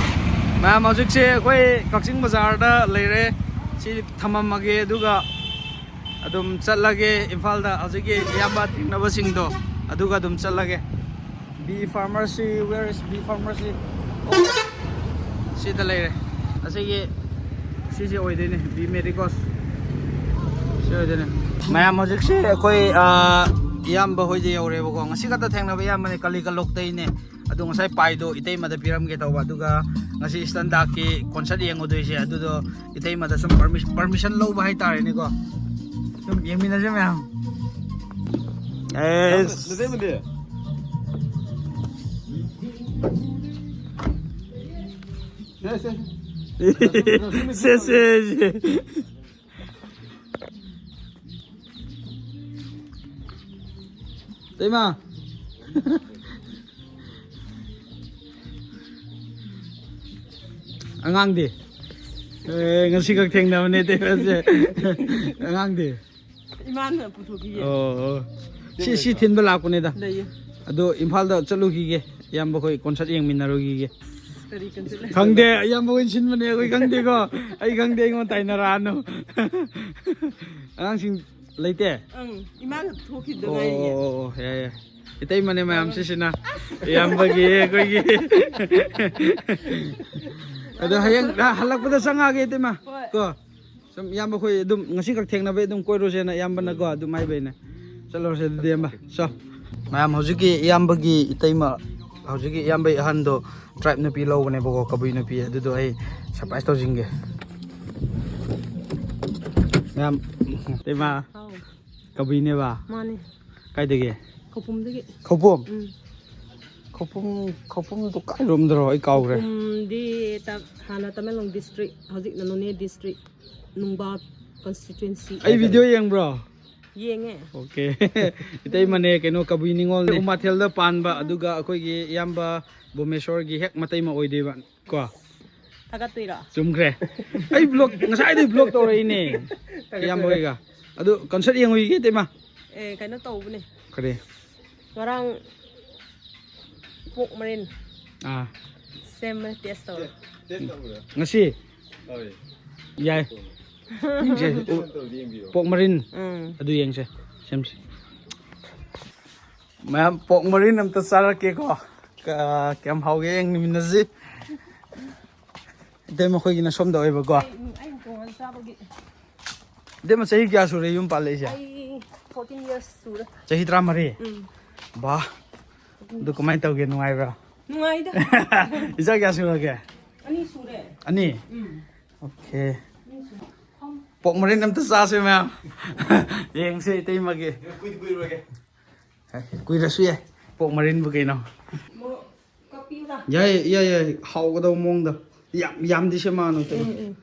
ꯃꯌꯥꯝ ꯍꯧꯖꯤꯛꯁꯦ ꯑꯩꯈꯣꯏ ꯀꯛꯆꯤꯡ ꯕꯖꯥꯔꯗ ꯂꯩꯔꯦ꯫ ꯁꯤ ꯊꯝꯃꯝꯃꯒꯦ ꯑꯗꯨꯒ ꯑꯗꯨꯝ ꯆꯠꯂꯒꯦ ꯏꯝꯐꯥꯜꯗ ꯍꯧꯖꯤꯛꯀꯤ ꯏꯌꯥꯝꯕ ꯊꯦꯡꯅꯕꯁꯤꯡꯗꯣ ꯑꯗꯨꯒ ꯑꯗꯨꯝ ꯆꯠꯂꯒꯦ꯫ B pharmacy, where is B pharmacy? ꯁꯤꯗ ꯂꯩꯔꯦ꯫ ꯑꯁꯤꯒꯤ ꯁꯤꯁꯦ ꯑꯣꯏꯗꯣꯏꯅꯦ B medicos꯫ ꯁꯤ ꯑꯣꯏꯗꯣꯏꯅꯦ꯫ ꯃꯌꯥꯝ ꯍꯧꯖꯤꯛꯁꯦ ꯑꯩꯈꯣꯏ ꯑꯥ, ꯏꯌꯥꯝꯕ ꯍꯣꯏꯗ ꯌꯧꯔꯦꯕꯀꯣ꯫ ꯉꯁꯤ ꯈꯛꯇ ꯊꯦꯡꯅꯕ ꯏꯌꯥꯝꯕꯅꯦ, ꯀꯂꯤ ꯀꯂꯣꯛꯇꯩꯅꯦ꯫ ꯑꯗꯣ ꯉꯁꯥꯏ ꯄꯥꯏꯗꯣ ꯏꯇꯩꯃꯗ ꯄꯤꯔꯝꯒꯦ ꯇꯧꯕ, ꯑꯗꯨꯒ ꯉꯁꯤ ꯏꯁꯇꯟꯗꯥꯛꯀꯤ ꯀꯣꯟꯁꯔꯠ ꯌꯦꯡꯉꯨꯗꯣꯏꯁꯦ ꯑꯗꯨꯗꯣ ꯏꯇꯩꯃꯗ ꯁꯨꯝ ꯄꯔꯃꯤꯁꯟ ꯂꯧꯕ ꯍꯥꯏꯇꯥꯔꯦꯅꯦꯀꯣ꯫ ꯁꯨꯝ ꯌꯦꯡꯃꯤꯟꯅꯁꯦ ꯃꯌꯥꯝ꯫ ꯑꯦꯁ꯫ ꯅꯇꯩꯃꯗꯤ? ꯁꯦ, ꯁꯦ꯫ ꯁꯦ, ꯁꯦ, ꯁꯦ꯫ ꯏꯇꯩꯃ꯫ ꯑꯉꯥꯡꯗꯤ? ꯑꯦ, ꯉꯁꯤ ꯈꯛ ꯊꯦꯡꯅꯕꯅꯦ ꯏꯇꯩꯃꯁꯦ꯫ ꯑꯉꯥꯡꯗꯤ? ꯏꯃꯥꯅ ꯄꯨꯊꯣꯛꯄꯤꯌꯦ꯫ ꯑꯣ, ꯑꯣ꯫ ꯁꯤ ꯁꯤ ꯊꯤꯟꯕ ꯂꯥꯛꯄꯅꯤꯗ꯫ ꯂꯩꯌꯦ꯫ ꯑꯗꯣ ꯏꯝꯐꯥꯜꯗ ꯆꯠꯂꯨꯈꯤꯒꯦ, ꯏꯌꯥꯝꯕ ꯍꯣꯏ ꯀꯣꯟꯁꯔꯠ ꯌꯦꯡꯃꯤꯟꯅꯔꯨꯈꯤꯒꯦ꯫ ꯀꯔꯤ ꯀꯟꯁꯤꯜꯂꯦ? ꯈꯪꯗꯦ, ꯏꯌꯥꯝꯕ ꯍꯣꯏ ꯁꯤꯟꯕꯅꯦ, ꯑꯩꯈꯣꯏ ꯈꯪꯗꯦꯀꯣ꯫ ꯑꯩ ꯈꯪꯗꯦ, ꯑꯩꯉꯣꯟꯗ ꯇꯥꯏꯅꯔꯛꯑꯅꯨ꯫ ꯑꯉꯥꯡꯁꯤꯡ ꯂꯩꯇꯦ? ꯑꯪ, ꯏꯃꯥꯒ ꯊꯣꯛꯈꯤꯕꯗ ꯑꯣ ꯉꯥꯏꯔꯤꯌꯦ꯫ ꯑꯣ, ꯑꯣ, ꯌꯥꯏ ꯌꯥꯏ꯫ ꯏꯇꯩꯃꯅꯦ ꯃꯌꯥꯝꯁꯤꯁꯤꯅ ꯏꯌꯥꯝꯕꯒꯤ ꯑꯩꯈꯣꯏꯒꯤ꯫ ꯑꯗꯣ ꯍꯌꯦꯡ ꯍꯜꯂꯛꯄꯗ ꯆꯪꯉꯛꯑꯒꯦ ꯏꯇꯩꯃ꯫ ꯍꯣꯏ꯫ ꯀꯣ, ꯁꯨꯝ ꯏꯌꯥꯝꯕ ꯑꯩꯈꯣꯏ ꯑꯗꯨꯝ ꯉꯁꯤ ꯈꯛ ꯊꯦꯡꯅꯕꯩ ꯑꯗꯨꯝ ꯀꯣꯏꯔꯨꯁꯦꯅ ꯏꯌꯥꯝꯕꯅꯀꯣ ꯑꯗꯨꯝ ꯍꯥꯏꯕꯩꯅꯦ꯫ ꯆꯠꯂꯨꯔꯁꯦ ꯑꯗꯨꯗꯤ ꯏꯌꯥꯝꯕ꯫ ꯆꯣ꯫ ꯃꯌꯥꯝ, ꯍꯧꯖꯤꯛꯀꯤ ꯏꯌꯥꯝꯕꯒꯤ ꯏꯇꯩꯃ, ꯍꯧꯖꯤꯛꯀꯤ ꯏꯌꯥꯝꯕꯒꯤ ꯑꯍꯟꯗꯣ tribe ꯅꯨꯄꯤ ꯂꯧꯕꯅꯦꯕꯀꯣ, ꯀꯕꯨꯏ ꯅꯨꯄꯤ꯫ ꯑꯗꯨꯗꯣ ꯑꯩ surprise ꯇꯧꯁꯤꯟꯒꯦ꯫ ꯃꯌꯥꯝ, ꯏꯇꯩꯃ꯫ ꯑꯥꯎ꯫ ꯀꯕꯨꯏꯅꯦꯕ? ꯃꯥꯅꯦ꯫ ꯀꯥꯏꯗꯒꯤ? ꯈꯧꯄꯨꯝꯗꯒꯤ꯫ ꯈꯧꯄꯨꯝ? ꯎꯝ꯫ ꯈꯧꯄꯨꯝ, ꯈꯧꯄꯨꯝꯗꯣ ꯀꯥꯏꯔꯣꯝꯗꯔꯣ? ꯑꯩ ꯀꯥꯎꯈ꯭ꯔꯦ꯫ ꯈꯧꯄꯨꯝꯗꯤ ꯇ-, ꯍꯥꯟꯅ ꯇꯃꯦꯡꯂꯣꯡ district, ꯍꯧꯖꯤꯛꯅ ꯅꯣꯅꯦ district, ꯅꯨꯡꯕꯥ constituency꯫ ꯑꯩ video ꯌꯦꯡꯕ꯭ꯔꯣ? ꯌꯦꯡꯉꯦ꯫ Okay꯫ ꯏꯇꯩꯃꯅꯦ ꯀꯩꯅꯣ ꯀꯕꯨꯏ ꯅꯤꯉꯣꯜꯅꯦ꯫ ꯎꯃꯥꯊꯦꯜꯗ ꯄꯥꯟꯕ, ꯑꯗꯨꯒ ꯑꯩꯈꯣꯏꯒꯤ ꯏꯌꯥꯝꯕ ꯚꯨꯃꯦꯁꯣꯔꯒꯤ ꯍꯦꯛ ꯃꯇꯩꯃ ꯑꯣꯏꯗꯣꯏꯕ ꯀꯣ꯫ ꯊꯥꯒꯠꯇꯣꯏꯔꯣ? ꯆꯨꯝꯈ꯭ꯔꯦ꯫ ꯑꯩ vlog, ꯉꯁꯥꯏꯗꯩ vlog ꯇꯧꯔꯛꯏꯅꯦ꯫ ꯏꯌꯥꯝꯕ ꯍꯣꯏꯒ꯫ ꯑꯗꯨ concert ꯌꯦꯡꯉꯨꯏꯒꯦ ꯏꯇꯩꯃ꯫ ꯑꯦ, ꯀꯩꯅꯣ ꯇꯧꯕꯅꯦ꯫ ꯀꯔꯤ? ꯉꯔꯥꯡ pork ꯃꯔꯤꯟ ꯑꯥ꯫ ꯁꯦꯝꯕꯅꯦ, taste ꯇꯧꯔꯣ꯫ ꯉꯁꯤ? ꯌꯥꯏ꯫ ꯌꯦꯡꯁꯦ꯫ ꯎ-, pork ꯃꯔꯤꯟ꯫ ꯎꯝ꯫ ꯑꯗꯨ ꯌꯦꯡꯁꯦ꯫ ꯁꯦꯝꯁꯦ꯫ ꯃꯌꯥꯝ, pork ꯃꯔꯤꯟ ꯑꯝꯇ ꯆꯥꯔꯛꯀꯦꯀꯣ꯫ ꯀ-, ꯀꯌꯥꯝ ꯍꯥꯎꯒꯦ ꯌꯦꯡꯃꯤꯟꯅꯁꯤ꯫ ꯏꯇꯩꯃ ꯈꯣꯏꯒꯤꯅ ꯁꯣꯝꯗ ꯑꯣꯏꯕꯀꯣ꯫ ꯑꯩ, ꯎꯝ, ꯑꯩꯅ ꯇꯣꯉꯥꯟ ꯆꯥꯕꯒꯤ꯫ ꯏꯇꯩꯃ ꯆꯍꯤ ꯀꯌꯥ ꯁꯨꯔꯦ ꯌꯨꯝ ꯄꯥꯜꯂꯛꯏꯁꯦ? ꯑꯩ fourteen years ꯁꯨꯔꯦ꯫ ꯆꯍꯤ ꯇꯔꯥꯃꯔꯤ? ꯎꯝ꯫ ꯕꯥ꯫ ꯑꯗꯨ ꯀꯃꯥꯏꯅ ꯇꯧꯒꯦ, ꯅꯨꯡꯉꯥꯏꯕ꯭ꯔꯥ? ꯅꯨꯡꯉꯥꯏꯗ꯫ ꯏꯆꯥ ꯀꯌꯥ ꯁꯨꯔꯒꯦ? ꯑꯅꯤ ꯁꯨꯔꯦ꯫ ꯑꯅꯤ? ꯎꯝ꯫ Okay꯫ ꯑꯅꯤ ꯁꯨꯔꯦ꯫ Pork ꯃꯔꯤꯟ ꯑꯝꯇ ꯆꯥꯁꯦ ꯃꯌꯥꯝ꯫ ꯌꯦꯡꯁꯦ ꯏꯇꯩꯃꯒꯤ꯫ ꯀꯨꯏꯗꯤ ꯀꯨꯏꯔꯣꯏꯒꯦ꯫ ꯑꯦ, ꯀꯨꯏꯔꯁꯨ ꯌꯥꯏ꯫ Pork ꯃꯔꯤꯟꯕꯨ ꯀꯩꯅꯣ꯫ ꯃꯣꯔꯣꯛ ꯀꯛꯄꯤꯌꯨꯔꯥ? ꯌꯥꯏ, ꯌꯥꯏ, ꯌꯥꯏ꯫ ꯍꯥꯎꯒꯗꯧꯕ ꯃꯑꯣꯡꯗ꯫ ꯌꯥꯝ, ꯌꯥꯝꯗꯤ ꯁꯦꯝꯃꯛꯑꯅꯨ ꯏꯇꯩꯃ꯫ ꯎꯝ, ꯎꯝ꯫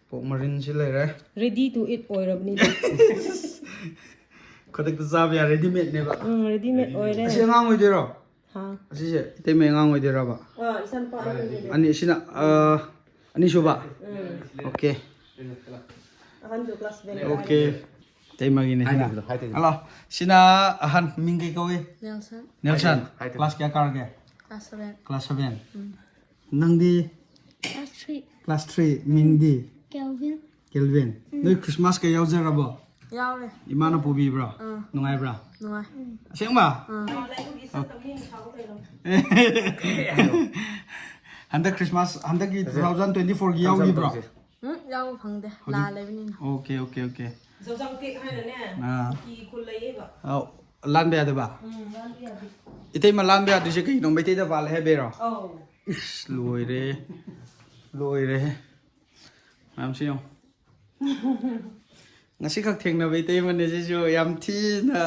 Pork ꯃꯔꯤꯟꯁꯤ ꯂꯩꯔꯦ꯫ Ready to eat ꯑꯣꯏꯔꯕꯅꯤꯅ꯫ ꯈꯨꯗꯛꯇ ꯆꯥꯕ ꯌꯥ, ready made ꯅꯦꯕ꯫ ꯎꯝ, ready made ꯑꯣꯏꯔꯦ꯫ ꯑꯁꯤ ꯑꯉꯥꯡ ꯑꯣꯏꯗꯣꯏꯔꯣ? ꯍꯥ? ꯑꯁꯤꯁꯦ ꯏꯇꯩꯃꯩ ꯑꯉꯥꯡ ꯑꯣꯏꯗꯣꯏꯔꯕ? ꯑꯥ, ꯏꯆꯥꯅꯨꯄꯥ ꯑꯍꯟꯗꯨꯅꯦ꯫ ꯑꯅꯤ, ꯁꯤꯅ, ꯑ, ꯑꯅꯤꯁꯨꯕ? ꯎꯝ꯫ Okay꯫ ꯑꯍꯟꯗꯨ class seven Okay꯫ ꯏꯇꯩꯃꯒꯤꯅꯦ ꯁꯤꯅ꯫ ꯍꯥꯏꯗꯣꯏꯅꯣ, ꯍꯥꯏꯗꯣꯏꯅꯣ꯫ ꯍꯜꯂꯣ, ꯁꯤꯅ ꯑꯍꯟ, ꯃꯤꯡ ꯀꯩ ꯀꯧꯏ? ꯅꯦꯜꯁꯟ꯫ ꯅꯦꯜꯁꯟ꯫ ꯍꯥꯏꯗꯣꯏꯅꯣ, ꯍꯥꯏꯗꯣꯏꯅꯣ꯫ ꯀ꯭ꯂꯥꯁ ꯀꯌꯥ ꯀꯥꯔꯒꯦ? Class seven. Class seven. Um. ꯅꯪꯗꯤ? Class three. Class three. ꯃꯤꯡꯗꯤ? ꯀꯦꯜꯚꯤꯟ꯫ ꯀꯦꯜꯚꯤꯟ꯫ ꯎꯝ꯫ ꯅꯣꯏ ꯈ꯭ꯔꯤꯁꯃꯥꯁꯀ ꯌꯥꯎꯖꯔꯕꯣ? ꯌꯥꯎꯔꯦ꯫ ꯏꯃꯥꯅ ꯄꯨꯕꯤꯕ꯭ꯔꯣ? ꯑꯥ꯫ ꯅꯨꯡꯉꯥꯏꯕ꯭ꯔꯥ? ꯅꯨꯡꯉꯥꯏ꯫ ꯑꯁꯦꯡꯕ? ꯑꯥ꯫ ꯍꯟꯗꯛ ꯈ꯭ꯔꯤꯁꯃꯥꯁ, ꯍꯟꯗꯛꯀꯤ ꯇꯨ ꯊꯥꯎꯖꯟ ꯇ꯭ꯋꯦꯟꯇꯤ ꯐꯣꯔꯒꯤ ꯌꯥꯎꯈꯤꯕ꯭ꯔꯣ? ꯎꯝ, ꯌꯥꯎꯕ ꯐꯪꯗꯦ꯫ ꯍꯧꯖꯤꯛ ꯂꯥꯜꯂꯦꯕꯅꯤꯅ꯫ Okay, okay, okay. ꯖꯧꯖꯥꯡ ꯇꯦꯛ ꯍꯥꯏꯅꯅꯦ, ꯑꯥ꯫ ꯀꯨꯀꯤ ꯈꯨꯜ ꯂꯩꯌꯦꯕ꯫ ꯑꯧ, ꯂꯥꯟꯕ ꯌꯥꯗꯕ? ꯎꯝ, ꯂꯥꯟꯕ ꯌꯥꯗꯦ꯫ ꯏꯇꯩꯃ ꯂꯥꯟꯕ ꯌꯥꯗ꯭ꯔꯤꯁꯦ ꯀꯩꯅꯣ? ꯃꯩꯇꯩꯗ ꯄꯥꯜꯂꯦ ꯍꯥꯏꯕꯩꯔꯣ? ꯑꯧ꯫ ꯏꯁ, ꯂꯣꯏꯔꯦ꯫ ꯂꯣꯏꯔꯦ꯫ ꯃꯌꯥꯝꯁꯤ ꯌꯦꯡꯉꯣ꯫ ꯉꯁꯤꯈꯛ ꯊꯦꯡꯅꯕ ꯏꯇꯩꯃꯅꯦ ꯁꯤꯁꯨ꯫ ꯌꯥꯝ ꯊꯤꯅ,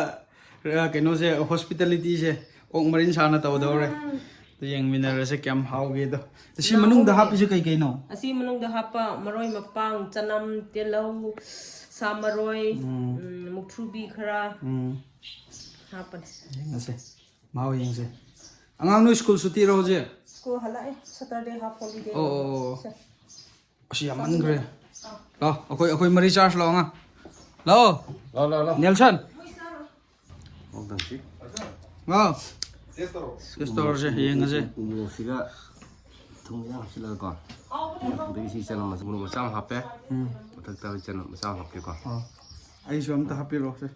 ꯑ, ꯀꯩꯅꯣꯁꯦ, ꯍꯣꯁꯄꯤꯇꯥꯂꯤꯇꯤꯁꯦ꯫ ꯑꯣꯛ ꯃꯔꯤꯟ ꯁꯥꯅ ꯇꯧꯗꯧꯔꯦ꯫ ꯎꯝ꯫ ꯑꯗꯨ ꯌꯦꯡꯃꯤꯟꯅꯔꯁꯦ ꯀꯌꯥꯝ ꯍꯥꯎꯒꯦꯗꯣ꯫ ꯁꯤ ꯂꯥꯎ꯫ ꯃꯅꯨꯡꯗ ꯍꯥꯞꯄꯤꯁꯦ ꯀꯩ ꯀꯩꯅꯣ? ꯑꯁꯤ ꯃꯅꯨꯡꯗ ꯍꯥꯞꯄ ꯃꯔꯣꯏ ꯃꯄꯥꯡ, ꯆꯅꯝ, ꯇꯤꯜꯍꯧ, ꯁꯥ ꯃꯔꯣꯏ, ꯎꯝ꯫ ꯎꯝ, ꯃꯨꯛꯊ꯭ꯔꯨꯕꯤ ꯈꯔ ꯎꯝ꯫ ꯍꯥꯞꯄꯅꯦ꯫ ꯌꯦꯡꯉꯁꯦ꯫ ꯃꯍꯥꯎ ꯌꯦꯡꯁꯦ꯫ ꯑꯉꯥꯡ ꯅꯣꯏ ꯁ꯭ꯀꯨꯜ ꯁꯨꯇꯤꯔꯣ ꯍꯧꯖꯤꯛ? ꯁ꯭ꯀꯨꯜ ꯍꯜꯂꯛꯑꯦ, ꯁꯇꯔꯗꯦ ꯍꯥꯐ ꯍꯣꯂꯤꯗꯦ꯫ ꯑꯣ, ꯑꯣ, ꯑꯣ, ꯑꯣ꯫ ꯁꯦ꯫ ꯑꯁꯤ ꯌꯥꯝꯃꯟꯈ꯭ꯔꯦ꯫ ꯂꯥꯛꯑꯣ, ꯑꯩꯈꯣꯏ, ꯑꯩꯈꯣꯏ ꯃꯔꯤ ꯆꯥꯔꯖ ꯂꯥꯛꯑꯣ, ꯑꯉꯥꯡ꯫ ꯂꯥꯛꯑꯣ꯫ ꯂꯥꯛꯑꯣ, ꯂꯥꯛꯑꯣ, ꯂꯥꯛꯑꯣ꯫ ꯅꯦꯜꯁꯟ꯫ ꯂꯥꯛꯑꯣ, ꯇꯧꯁꯤ꯫ ꯂꯥꯛꯑꯣ꯫ ꯇꯦꯁ ꯇꯧꯔꯣ꯫ ꯇꯦꯁ ꯇꯧꯔꯁꯦ, ꯌꯦꯡꯉꯁꯦ꯫ ꯎ ꯃꯣꯔꯣꯛꯁꯤꯒ ꯊꯨꯝ ꯈꯤꯇꯪ ꯍꯥꯞꯆꯤꯜꯂꯒꯀꯣ꯫ ꯑꯗꯒꯤ ꯁꯤ ꯆꯅꯝ ꯃꯆꯥ, ꯃꯣꯔꯣꯛ ꯃꯆꯥ ꯑꯃ ꯍꯥꯞꯄꯦ꯫ ꯎꯝ꯫ ꯃꯊꯛꯇ ꯆꯅꯝ ꯃꯆꯥ ꯑꯃ ꯍꯥꯞꯀꯦꯀꯣ꯫ ꯑꯣ꯫ ꯑꯩꯁꯨ ꯑꯝꯇ ꯍꯥꯞꯄꯤꯔꯛꯑꯣꯁꯦ꯫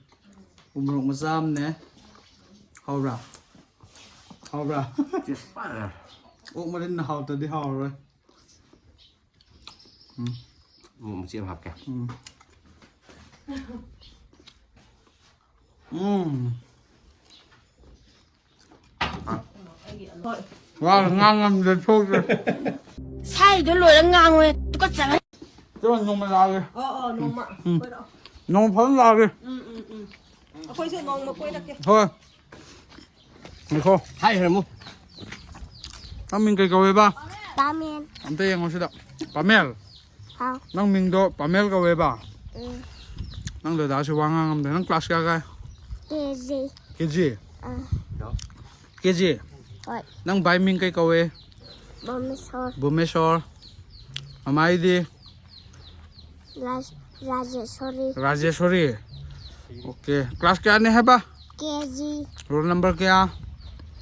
ꯎ ꯃꯣꯔꯣꯛ ꯃꯆꯥ ꯑꯃꯅꯦ꯫ ꯍꯥꯎꯕ꯭ꯔꯥ? ꯍꯥꯎꯕ꯭ꯔꯥ? ꯇꯦꯁ ꯐꯖꯔꯦ꯫ ꯑꯣꯛ ꯃꯔꯤꯟꯅ ꯍꯥꯎꯇ꯭ꯔꯗꯤ ꯍꯥꯎꯔꯔꯣꯏ꯫ ꯎꯝ꯫ ꯎ ꯃꯆꯦ ꯑꯃ ꯍꯥꯞꯀꯦ꯫ ꯎꯝ꯫ ꯎꯝ꯫ ꯋꯥ ꯉꯥꯡ ꯉꯝꯗ꯭ꯔꯦ, ꯊꯣꯛꯇ꯭ꯔꯦ꯫ ꯁꯥꯏꯗꯣ ꯂꯣꯏꯔ ꯉꯥꯡꯉꯣ, ꯇꯨꯀꯠꯆꯔꯦ꯫ ꯆꯠꯂꯣ, ꯅꯣꯡꯃ ꯂꯥꯛꯑꯒꯦ꯫ ꯑꯣ, ꯑꯣ, ꯅꯣꯡꯃ ꯎꯝ꯫ ꯀꯣꯏꯔꯛꯑꯣ꯫ ꯅꯣꯡꯃ ꯐꯖꯅ ꯂꯥꯛꯑꯒꯦ꯫ ꯎꯝ, ꯎꯝ, ꯎꯝ꯫ ꯑꯩꯈꯣꯏꯁꯨ ꯅꯣꯡꯃ ꯀꯣꯏꯔꯛꯀꯦ꯫ ꯍꯣꯏ꯫ ꯉꯥꯏꯈꯣ꯫ ꯍꯥꯏꯈ꯭ꯔꯃꯨ꯫ ꯅꯪ ꯃꯤꯡ ꯀꯩ ꯀꯧꯋꯦꯕ? ꯄꯥꯃꯦꯜ꯫ ꯑꯝꯇ ꯌꯦꯡꯉꯣ ꯁꯤꯗ꯫ ꯄꯥꯃꯦꯜ꯫ ꯍꯥꯎ꯫ ꯅꯪ ꯃꯤꯡꯗꯣ ꯄꯥꯃꯦꯜ ꯀꯧꯋꯦꯕ? ꯎꯝ꯫ ꯅꯪ ꯗꯗꯥꯁꯨ ꯋꯥ ꯉꯥꯡꯉꯝꯗꯦ꯫ ꯅꯪ ꯀ꯭ꯂꯥꯁ ꯀꯌꯥ ꯀꯥꯏ? ꯀꯦ ꯖꯤ꯫ ꯀꯦ ꯖꯤ? ꯑꯥ꯫ ꯀꯦ ꯖꯤ? ꯍꯣꯏ꯫ ꯅꯪ ꯕꯥꯏ ꯃꯤꯡ ꯀꯩ ꯀꯧꯋꯦ? ꯕꯣꯃꯦꯁꯣꯔ꯫ ꯕꯣꯃꯦꯁꯣꯔ꯫ ꯃꯃꯥꯏꯗꯤ? ꯂꯥꯏ-, ꯔꯥꯖꯦꯁꯣꯔꯤ꯫ ꯔꯥꯖꯦꯁꯣꯔꯤ꯫ ꯑꯣꯀꯦ꯫ ꯀ꯭ꯂꯥꯁ ꯀꯌꯥꯅꯦ ꯍꯥꯏꯕ? ꯀꯦ ꯖꯤ꯫ ꯔꯣꯜ ꯅꯝꯕꯔ ꯀꯌꯥ?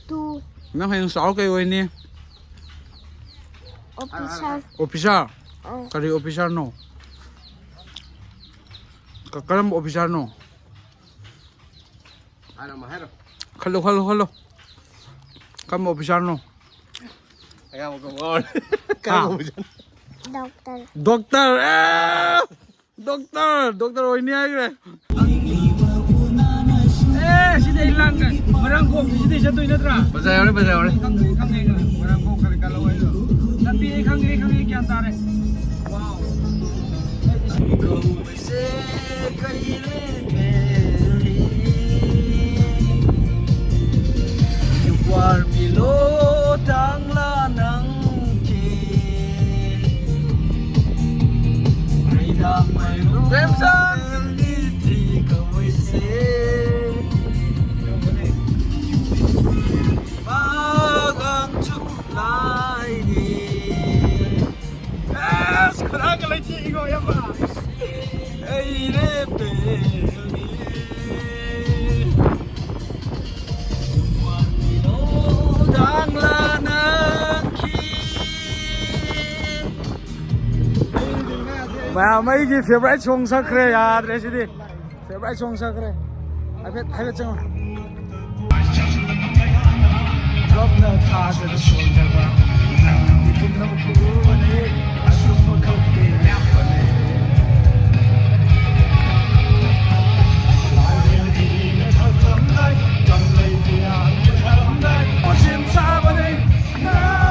ꯇꯨ꯫ ꯅꯪ ꯍꯌꯦꯡ ꯆꯥꯎꯔ ꯀꯩ ꯑꯣꯏꯅꯤ? ꯑꯣꯐꯤꯁꯥꯔ꯫ ꯑꯣꯐꯤꯁꯥꯔ? ꯑꯧ꯫ ꯀꯔꯤ ꯑꯣꯐꯤꯁꯥꯔꯅꯣ? ꯀ-, ꯀꯔꯝꯕ ꯑꯣꯐꯤꯁꯥꯔꯅꯣ? ꯍꯥꯏꯔꯝꯃꯣ, ꯍꯥꯏꯔꯣ꯫ ꯈꯜꯂꯣ, ꯈꯜꯂꯣ, ꯈꯜꯂꯣ꯫ ꯀꯔꯝꯕ ꯑꯣꯐꯤꯁꯥꯔꯅꯣ? ꯑꯌꯥꯝꯕ ꯀꯧ ꯉꯥꯎꯔꯦ꯫ ꯍꯥ? ꯀꯔꯝꯕ ꯑꯣꯐꯤꯁꯥꯔ? ꯗꯣꯛꯇꯔ꯫ ꯗꯣꯛꯇꯔ! ꯑꯦ! ꯗꯣꯛꯇꯔ! ꯗꯣꯛꯇꯔ ꯑꯣꯏꯅꯤ ꯍꯥꯏꯈ꯭ꯔꯦ꯫ ꯑꯦ, ꯁꯤꯗꯤ ꯑꯩ ꯂꯥꯛꯀꯦ꯫ ꯃꯣꯏꯔꯥꯡꯈꯣꯝꯁꯤ ꯁꯤꯗꯩ ꯆꯠꯇꯣꯏ ꯅꯠꯇ꯭ꯔꯥ? ꯕꯖꯥꯔ ꯌꯧꯔꯦ, ꯕꯖꯥꯔ ꯌꯧꯔꯦ꯫ ꯈꯪꯉꯦ, ꯈꯪꯉꯦ, ꯈꯪꯉꯦ꯫ ꯃꯣꯏꯔꯥꯡꯈꯣꯝ ꯈꯔ ꯀꯜꯂꯣ ꯍꯥꯏꯗꯣ꯫ ꯂꯝꯕꯤ ꯑꯩ ꯈꯪꯉꯦ, ꯑꯩ ꯈꯪꯉꯦ, ꯑꯩ ꯒ꯭ꯌꯥꯟ ꯇꯥꯔꯦ꯫ ꯋꯥꯎ꯫ ꯑꯁ, ꯈꯨꯗꯥꯡꯒ ꯂꯩꯊꯦꯛꯏꯀꯣ, ꯏꯌꯥꯝꯕ꯫ ꯑꯩ ꯔꯦꯞꯄꯦ꯫ ꯃꯌꯥꯝ, ꯑꯩꯒꯤ favourite song ꯁꯛꯈ꯭ꯔꯦ, ꯌꯥꯗ꯭ꯔꯦ ꯁꯤꯗꯤ꯫ Favourite song ꯁꯛꯈ꯭ꯔꯦ꯫ ꯍꯥꯏꯐꯦꯠ, ꯍꯥꯏꯐꯦꯠ ꯆꯪꯉꯣ꯫ ꯒꯞꯅ ꯊꯥꯖꯗ ꯁꯣꯟꯖꯕ ꯅꯪꯗꯤ ꯄꯨꯝꯅꯃꯛ ꯎꯕꯅꯤ, ꯑꯆꯨꯝꯕ ꯈꯛꯀꯤ ꯂꯦꯞꯄꯅꯤ꯫ ꯂꯥꯏꯔꯦꯝꯕꯤꯅ ꯊꯛꯂꯝꯗꯥꯏ, ꯀꯪꯂꯩ ꯄꯤꯌꯥꯒꯤ ꯊꯛꯂꯝꯗꯥꯏ, ꯃꯆꯤꯟ ꯁꯥꯕꯅꯤ ꯅꯪ꯫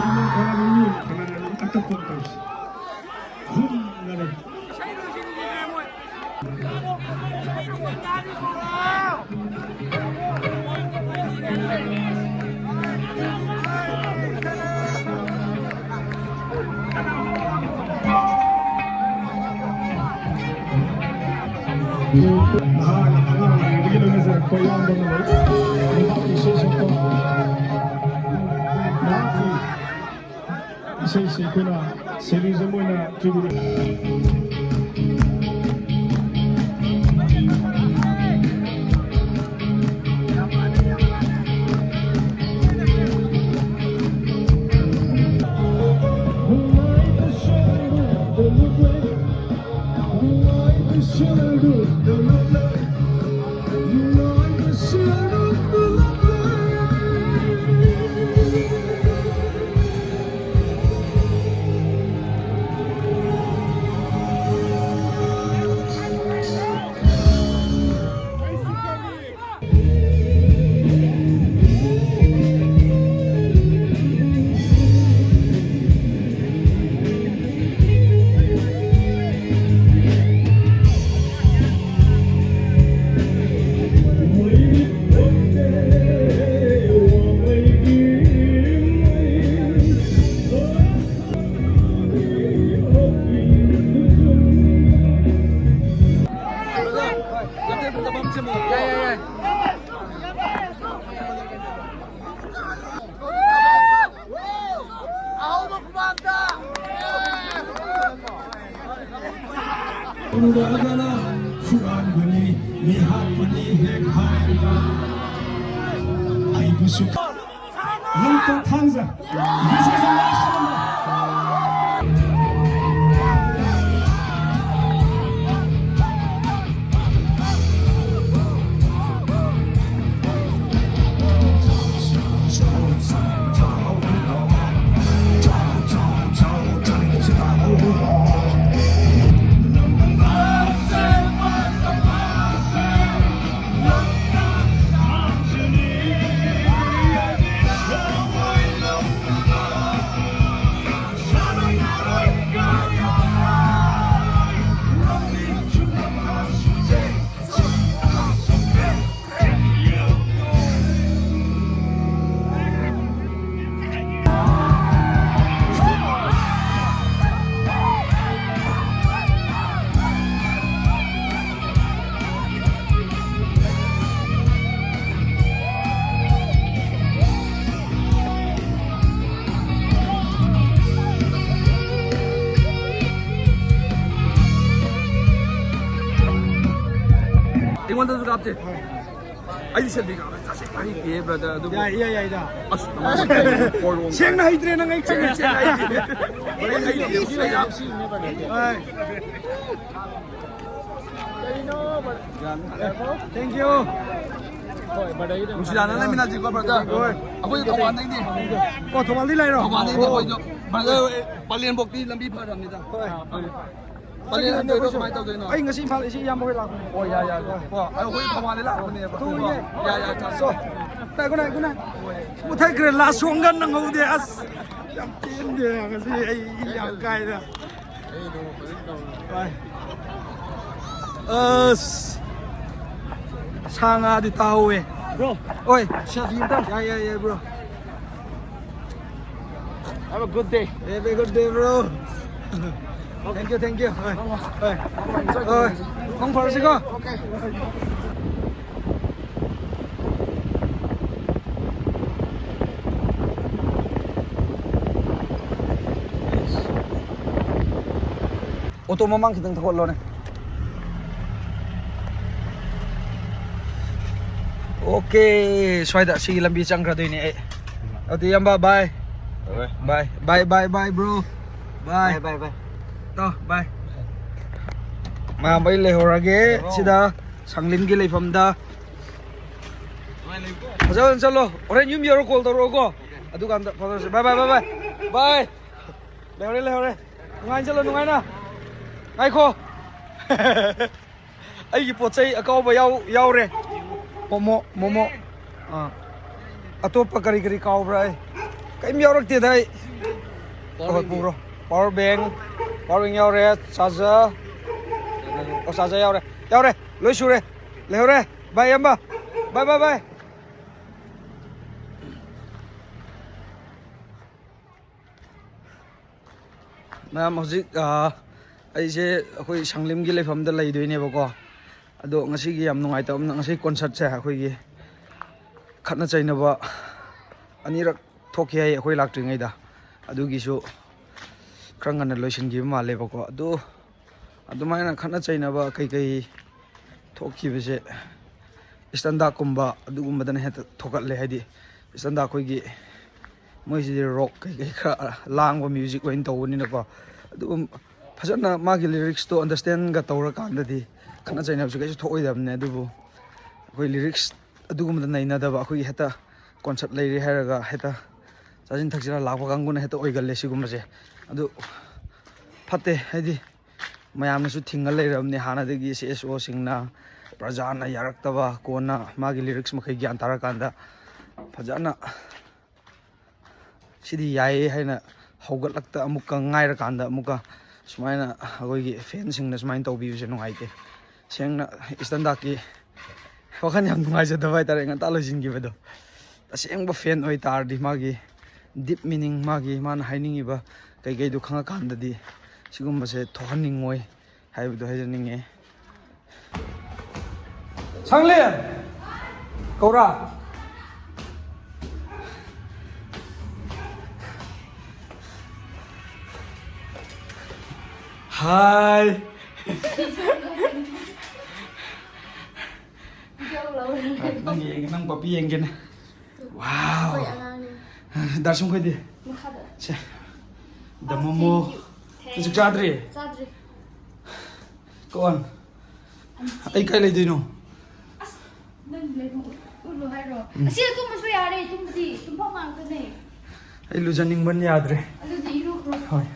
ꯏꯃꯨꯡ ꯈꯔ ꯃꯤ ꯈꯔ ꯑꯗꯨꯝ ꯑꯇꯣꯞꯄ ꯑꯃ ꯇꯧꯁꯤ꯫ ꯍꯨꯝ, ꯉꯥꯏꯔꯦ꯫ ꯅꯍꯥ ꯑꯉꯥꯡ ꯑꯣꯏꯔꯤꯉꯩꯗꯒꯤ ꯂꯣꯏꯅꯖꯔꯛꯄ ꯏꯌꯥꯝꯕ ꯑꯃ ꯂꯩ꯫ ꯂꯩꯕꯥꯛꯀꯤ ꯏꯁꯩ ꯁꯛꯄ꯫ ꯃꯍꯥꯛꯀꯤ ꯏꯁꯩꯁꯤ ꯑꯩꯈꯣꯏꯅ series ꯑꯃ ꯑꯣꯏꯅ tribute ꯎꯔꯨꯔꯒꯅ ꯍꯨꯔꯥꯟꯕꯅꯤ, ꯃꯤꯍꯥꯠꯄꯅꯤ ꯍꯦꯛ ꯍꯥꯏꯔꯤ꯫ ꯑꯩꯕꯨꯁꯨ ꯂꯝꯀꯣꯠ ꯊꯥꯡꯖ꯫ This is the last one. ꯑꯩꯉꯣꯟꯗꯁꯨ ꯀꯥꯞꯁꯦ꯫ ꯑꯩꯗꯤ ꯁꯦꯜꯐꯤ ꯀꯥꯞꯄ ꯇꯁꯦꯡꯅ ꯍꯩꯇꯦ, ꯕ꯭ꯔꯗꯔ꯫ ꯑꯗꯨꯕꯨ ꯌꯥꯏ, ꯌꯥꯏ, ꯌꯥꯏꯗ꯫ ꯑꯁ, ꯅꯨꯡꯉꯥꯏꯕ ꯄꯣꯠ ꯂꯣꯝ ꯁꯦꯡꯅ ꯍꯩꯇ꯭ꯔꯦ ꯅꯪ, ꯑꯩ ꯈꯪꯉꯦ꯫ ꯁꯦꯡꯅ ꯍꯩꯇꯦ꯫ ꯑꯩ ꯍꯩꯇꯦ꯫ ꯍꯣꯏ꯫ Thank you. ꯅꯨꯡꯁꯤꯗꯥꯅ ꯂꯩꯃꯤꯟꯅꯁꯤꯀꯣ, ꯕ꯭ꯔꯗꯔ꯫ ꯍꯣꯏ꯫ ꯑꯩꯈꯣꯏ ꯊꯧꯕꯥꯜꯗꯩꯅꯦ꯫ ꯑꯣ, ꯊꯧꯕꯥꯜꯗꯤ ꯂꯩꯔꯣ? ꯊꯧꯕꯥꯜꯗꯩꯅꯦ ꯑꯣ꯫ ꯑꯩꯈꯣꯏꯁꯨ꯫ ꯕ꯭ꯔꯗꯔ, ꯄꯂꯦꯟꯐꯧꯗꯤ ꯂꯝꯕꯤ ꯐꯔꯕꯅꯤꯗ꯫ ꯍꯣꯏ꯫ ꯄꯂꯦꯟ ꯍꯟꯗꯣꯏꯔꯣ? ꯀꯃꯥꯏꯅ ꯇꯧꯗꯣꯏꯅꯣ? ꯑꯩ ꯉꯁꯤ ꯏꯝꯐꯥꯜ ꯏꯁꯤ ꯏꯌꯥꯝꯕ ꯍꯣꯏ ꯂꯥꯛꯄꯅꯦ꯫ ꯑꯣ, ꯌꯥꯏ, ꯌꯥꯏ, ꯌꯥꯏ꯫ ꯀꯣ, ꯑꯩꯈꯣꯏ ꯊꯧꯕꯥꯜꯗꯩ ꯂꯥꯛꯄꯅꯦꯕ꯫ ꯊꯣꯡꯉꯦ꯫ ꯌꯥꯏ, ꯌꯥꯏ, ꯆꯠꯁꯤ꯫ So. Good night, good night. ꯃꯨꯊꯠꯈ꯭ꯔꯦ, ꯂꯥꯁ ꯁꯣꯡꯒ ꯅꯪꯍꯧꯗꯦ꯫ ꯑꯁ, ꯌꯥꯝ ꯄꯦꯟꯗꯦ ꯉꯁꯤ ꯑꯩ ꯌꯥꯝ ꯀꯥꯏꯗ꯫ ꯚꯥꯏ꯫ ꯑꯁ꯫ ꯁꯥ ꯉꯥꯗꯤ ꯇꯥꯍꯧꯋꯦ꯫ Bro, ꯍꯣꯏ꯫ Selfie ꯑꯝꯇꯪ꯫ ꯌꯥꯏ, ꯌꯥꯏ, ꯌꯥꯏ, bro꯫ Have a good day. Have a good day, bro. Thank you, thank you. ꯍꯣꯏ, ꯍꯣꯏ꯫ ꯍꯣꯏ꯫ ꯃꯪ ꯐꯔꯁꯤꯀꯣ꯫ Okay. ꯑꯣꯇꯣ ꯃꯃꯥꯡ ꯈꯤꯇꯪ ꯊꯧꯒꯠꯂꯣꯅꯦ꯫ ꯑꯣꯀꯦ, ꯁ꯭ꯋꯥꯏꯗ ꯁꯤꯒꯤ ꯂꯝꯕꯤ ꯆꯪꯈ꯭ꯔꯗꯣꯏꯅꯦ ꯑꯩ꯫ ꯑꯗꯨꯗꯤ ꯏꯌꯥꯝꯕ, bye꯫ Bye꯫ Bye, bye, bye, bye, bro꯫ Bye꯫ Bye, bye, bye꯫ ꯇꯣ, bye꯫ ꯃꯌꯥꯝ ꯑꯩ ꯂꯩꯍꯧꯔꯒꯦ ꯁꯤꯗ ꯁꯪꯂꯤꯝꯒꯤ ꯂꯩꯐꯝꯗ꯫ ꯐꯖꯅ ꯆꯠꯂꯣ꯫ ꯍꯣꯔꯦꯟ ꯌꯨꯝ ꯌꯧꯔ call ꯇꯧꯔꯛꯑꯣꯀꯣ꯫ ꯑꯗꯨꯀꯥꯟꯗ ꯐꯥꯎꯅꯔꯁꯤ꯫ Bye, bye, bye, bye꯫ Bye꯫ ꯂꯩꯍꯧꯔꯦ, ꯂꯩꯍꯧꯔꯦ꯫ ꯅꯨꯡꯉꯥꯏꯅ ꯆꯠꯂꯣ, ꯅꯨꯡꯉꯥꯏꯅ꯫ ꯉꯥꯏꯈꯣ꯫ ꯑꯩꯒꯤ ꯄꯣꯠ ꯆꯩ ꯑꯀꯥꯎꯕ ꯌꯥꯎ-, ꯌꯥꯎꯔꯦ꯫ ꯃꯣꯃꯣ, ꯃꯣꯃꯣ꯫ ꯑꯥ꯫ ꯑꯇꯣꯞꯄ ꯀꯔꯤ ꯀꯔꯤ ꯀꯥꯎꯕ꯭ꯔꯥ ꯑꯩ? ꯀꯔꯤꯝ ꯌꯥꯎꯔꯛꯇꯦꯗ ꯑꯩ꯫ ꯍꯣꯏ, ꯄꯨꯔꯣ꯫ Power bank, power bank ꯌꯥꯎꯔꯦ, charger꯫ ꯑꯣ, charger ꯌꯥꯎꯔꯦ꯫ ꯌꯥꯎꯔꯦ, ꯂꯣꯏ ꯁꯨꯔꯦ꯫ ꯂꯩꯍꯧꯔꯦ꯫ Bye, ꯏꯌꯥꯝꯕ꯫ Bye, bye, bye꯫ ꯃꯌꯥꯝ ꯍꯧꯖꯤꯛ, ꯑꯥ, ꯑꯩꯁꯦ ꯑꯩꯈꯣꯏ ꯁꯪꯂꯤꯝꯒꯤ ꯂꯩꯐꯝꯗ ꯂꯩꯗꯣꯏꯅꯦꯕꯀꯣ꯫ ꯑꯗꯣ ꯉꯁꯤꯒꯤ ꯌꯥꯝ ꯅꯨꯡꯉꯥꯏꯇꯕ ꯑꯃꯅ, ꯉꯁꯤ concertꯁꯦ ꯑꯩꯈꯣꯏꯒꯤ ꯈꯠꯅ ꯆꯩꯅꯕ ꯑꯅꯤꯔꯛ ꯊꯣꯛꯈꯤ ꯍꯥꯏ ꯑꯩꯈꯣꯏ ꯂꯥꯛꯇ꯭ꯔꯤꯉꯩꯗ꯫ ꯑꯗꯨꯒꯤꯁꯨ ꯈꯔ ꯉꯟꯅ ꯂꯣꯏꯁꯤꯟꯈꯤꯕ ꯃꯥꯜꯂꯦꯕꯀꯣ꯫ ꯑꯗꯨ ꯑꯗꯨꯃꯥꯏꯅ ꯈꯠꯅ ꯆꯩꯅꯕ ꯀꯩꯀꯩ ꯊꯣꯛꯈꯤꯕꯁꯦ ꯏꯁꯇꯟꯗꯥꯛꯀꯨꯝꯕ ꯑꯗꯨꯒꯨꯝꯕꯗꯅ ꯍꯦꯟꯅ ꯊꯣꯛꯀꯜꯂꯦ꯫ ꯍꯥꯏꯗꯤ ꯏꯁꯇꯟꯗꯥꯛ ꯑꯩꯈꯣꯏꯒꯤ ꯃꯣꯏꯁꯤꯗꯤ ꯔꯣꯛ ꯀꯩꯀꯩ ꯈꯔ ꯂꯥꯡꯕ ꯃ꯭ꯌꯨꯖꯤꯛ ꯑꯣꯏꯅ ꯇꯧꯕꯅꯤꯅꯀꯣ꯫ ꯑꯗꯨꯒ ꯐꯖꯅ ꯃꯥꯒꯤ ꯂꯤꯔꯤꯛꯁꯇꯣ ꯑꯟꯗꯔꯁꯇꯦꯟꯒ ꯇꯧꯔꯀꯥꯟꯗꯗꯤ ꯈꯠꯅ ꯆꯩꯅꯕꯁꯨ ꯀꯩꯁꯨ ꯊꯣꯛꯑꯣꯏꯗꯕꯅꯦ꯫ ꯑꯗꯨꯕꯨ ꯑꯩꯈꯣꯏ ꯂꯤꯔꯤꯛꯁ ꯑꯗꯨꯒꯨꯝꯕꯗ ꯅꯩꯅꯗꯕ, ꯑꯩꯈꯣꯏꯒꯤ ꯍꯦꯛꯇ ꯀꯣꯟꯁꯔꯠ ꯂꯩꯔꯦ ꯍꯥꯏꯔꯒ ꯍꯦꯛꯇ ꯆꯥꯁꯤꯟ ꯊꯛꯆꯤꯜꯂ ꯂꯥꯛꯄ ꯀꯥꯡꯕꯨꯅ ꯍꯦꯛꯇ ꯑꯣꯏꯒꯜꯂꯦ ꯁꯤꯒꯨꯝꯕꯁꯦ꯫ ꯑꯗꯨ ꯐꯠꯇꯦ꯫ ꯍꯥꯏꯗꯤ ꯃꯌꯥꯝꯅꯁꯨ ꯊꯤꯡꯉ ꯂꯩꯔꯕꯅꯤ ꯍꯥꯟꯅꯗꯒꯤ, ꯁꯤ ꯑꯦꯁ ꯑꯣꯁꯤꯡꯅ, ꯄ꯭ꯔꯖꯥꯅ ꯌꯥꯔꯛꯇꯕ꯫ ꯀꯣꯟꯅ ꯃꯥꯒꯤ ꯂꯤꯔꯤꯛꯁ ꯃꯈꯩ ꯒ꯭ꯌꯥꯟ ꯇꯥꯔꯀꯥꯟꯗ ꯐꯖꯅ ꯁꯤꯗꯤ ꯌꯥꯏꯌꯦ ꯍꯥꯏꯅ ꯍꯧꯒꯠꯂꯛꯇ ꯑꯃꯨꯛꯀ ꯉꯥꯏꯔꯀꯥꯟꯗ ꯑꯃꯨꯛꯀ ꯁꯨꯃꯥꯏꯅ ꯑꯩꯈꯣꯏꯒꯤ ꯐꯦꯟꯁꯤꯡꯅ ꯁꯨꯃꯥꯏꯅ ꯇꯧꯕꯤꯕꯁꯦ ꯅꯨꯡꯉꯥꯏꯇꯦ꯫ ꯁꯦꯡꯅ ꯏꯁꯇꯟꯗꯥꯛꯀꯤ ꯋꯥꯈꯜ ꯌꯥꯝ ꯅꯨꯡꯉꯥꯏꯖꯗꯕ ꯍꯥꯏꯇꯥꯔꯦ ꯉꯟꯇꯥ ꯂꯣꯏꯁꯤꯟꯈꯤꯕꯗꯣ꯫ ꯑꯁꯦꯡꯕ ꯐꯦꯟ ꯑꯣꯏꯇꯥꯔꯗꯤ ꯃꯥꯒꯤ ꯗꯤꯞ ꯃꯤꯅꯤꯡ, ꯃꯥꯒꯤ ꯃꯥꯅ ꯍꯥꯏꯅꯤꯡꯉꯤꯕ ꯀꯩꯀꯩꯗꯣ ꯈꯪꯉꯀꯥꯟꯗꯗꯤ ꯁꯤꯒꯨꯝꯕꯁꯦ ꯊꯣꯛꯍꯟꯅꯤꯡꯉꯣꯏ ꯍꯥꯏꯕꯗꯣ ꯍꯥꯏꯖꯅꯤꯡꯉꯦ꯫ ꯁꯪꯂꯦꯟ ꯀꯧꯔꯥ꯫ ꯍꯥꯏ꯫ ꯅꯪ ꯌꯦꯡꯒꯦ, ꯅꯪ ꯄꯞꯄꯤ ꯌꯦꯡꯒꯦꯅꯦ꯫ ꯋꯥꯎ꯫ ꯑꯩꯈꯣꯏ ꯑꯉꯥꯡꯅꯦ꯫ ꯗꯥꯔꯁꯨꯡ ꯈꯣꯏꯗꯤ? ꯃꯈꯥꯗ꯫ ꯁꯦ꯫ ꯗ ꯃꯣꯃꯣ꯫ Thank you. ꯆꯥꯛ ꯆꯥꯗ꯭ꯔꯤ? ꯆꯥꯗ꯭ꯔꯤ꯫ ꯀꯣꯟ꯫ ꯑꯩ ꯀꯥꯏ ꯂꯩꯗꯣꯏꯅꯣ? ꯑꯁ, ꯅꯪ ꯂꯩꯐꯝ ꯎꯠꯂꯣ ꯍꯥꯏꯔꯣ? ꯎꯝ꯫ ꯑꯁꯤꯗ ꯇꯨꯝꯕꯁꯨ ꯌꯥꯔꯦ, ꯇꯨꯝꯕꯗꯤ ꯇꯨꯝꯐꯝ ꯉꯥꯛꯇꯅꯦ꯫ ꯑꯩ ꯂꯨꯖꯅꯤꯡꯕꯅ ꯌꯥꯗ꯭ꯔꯦ꯫ ꯑꯗꯨꯗꯤ ꯏꯔꯨꯈ꯭ꯔꯣ꯫ ꯍꯣꯏ꯫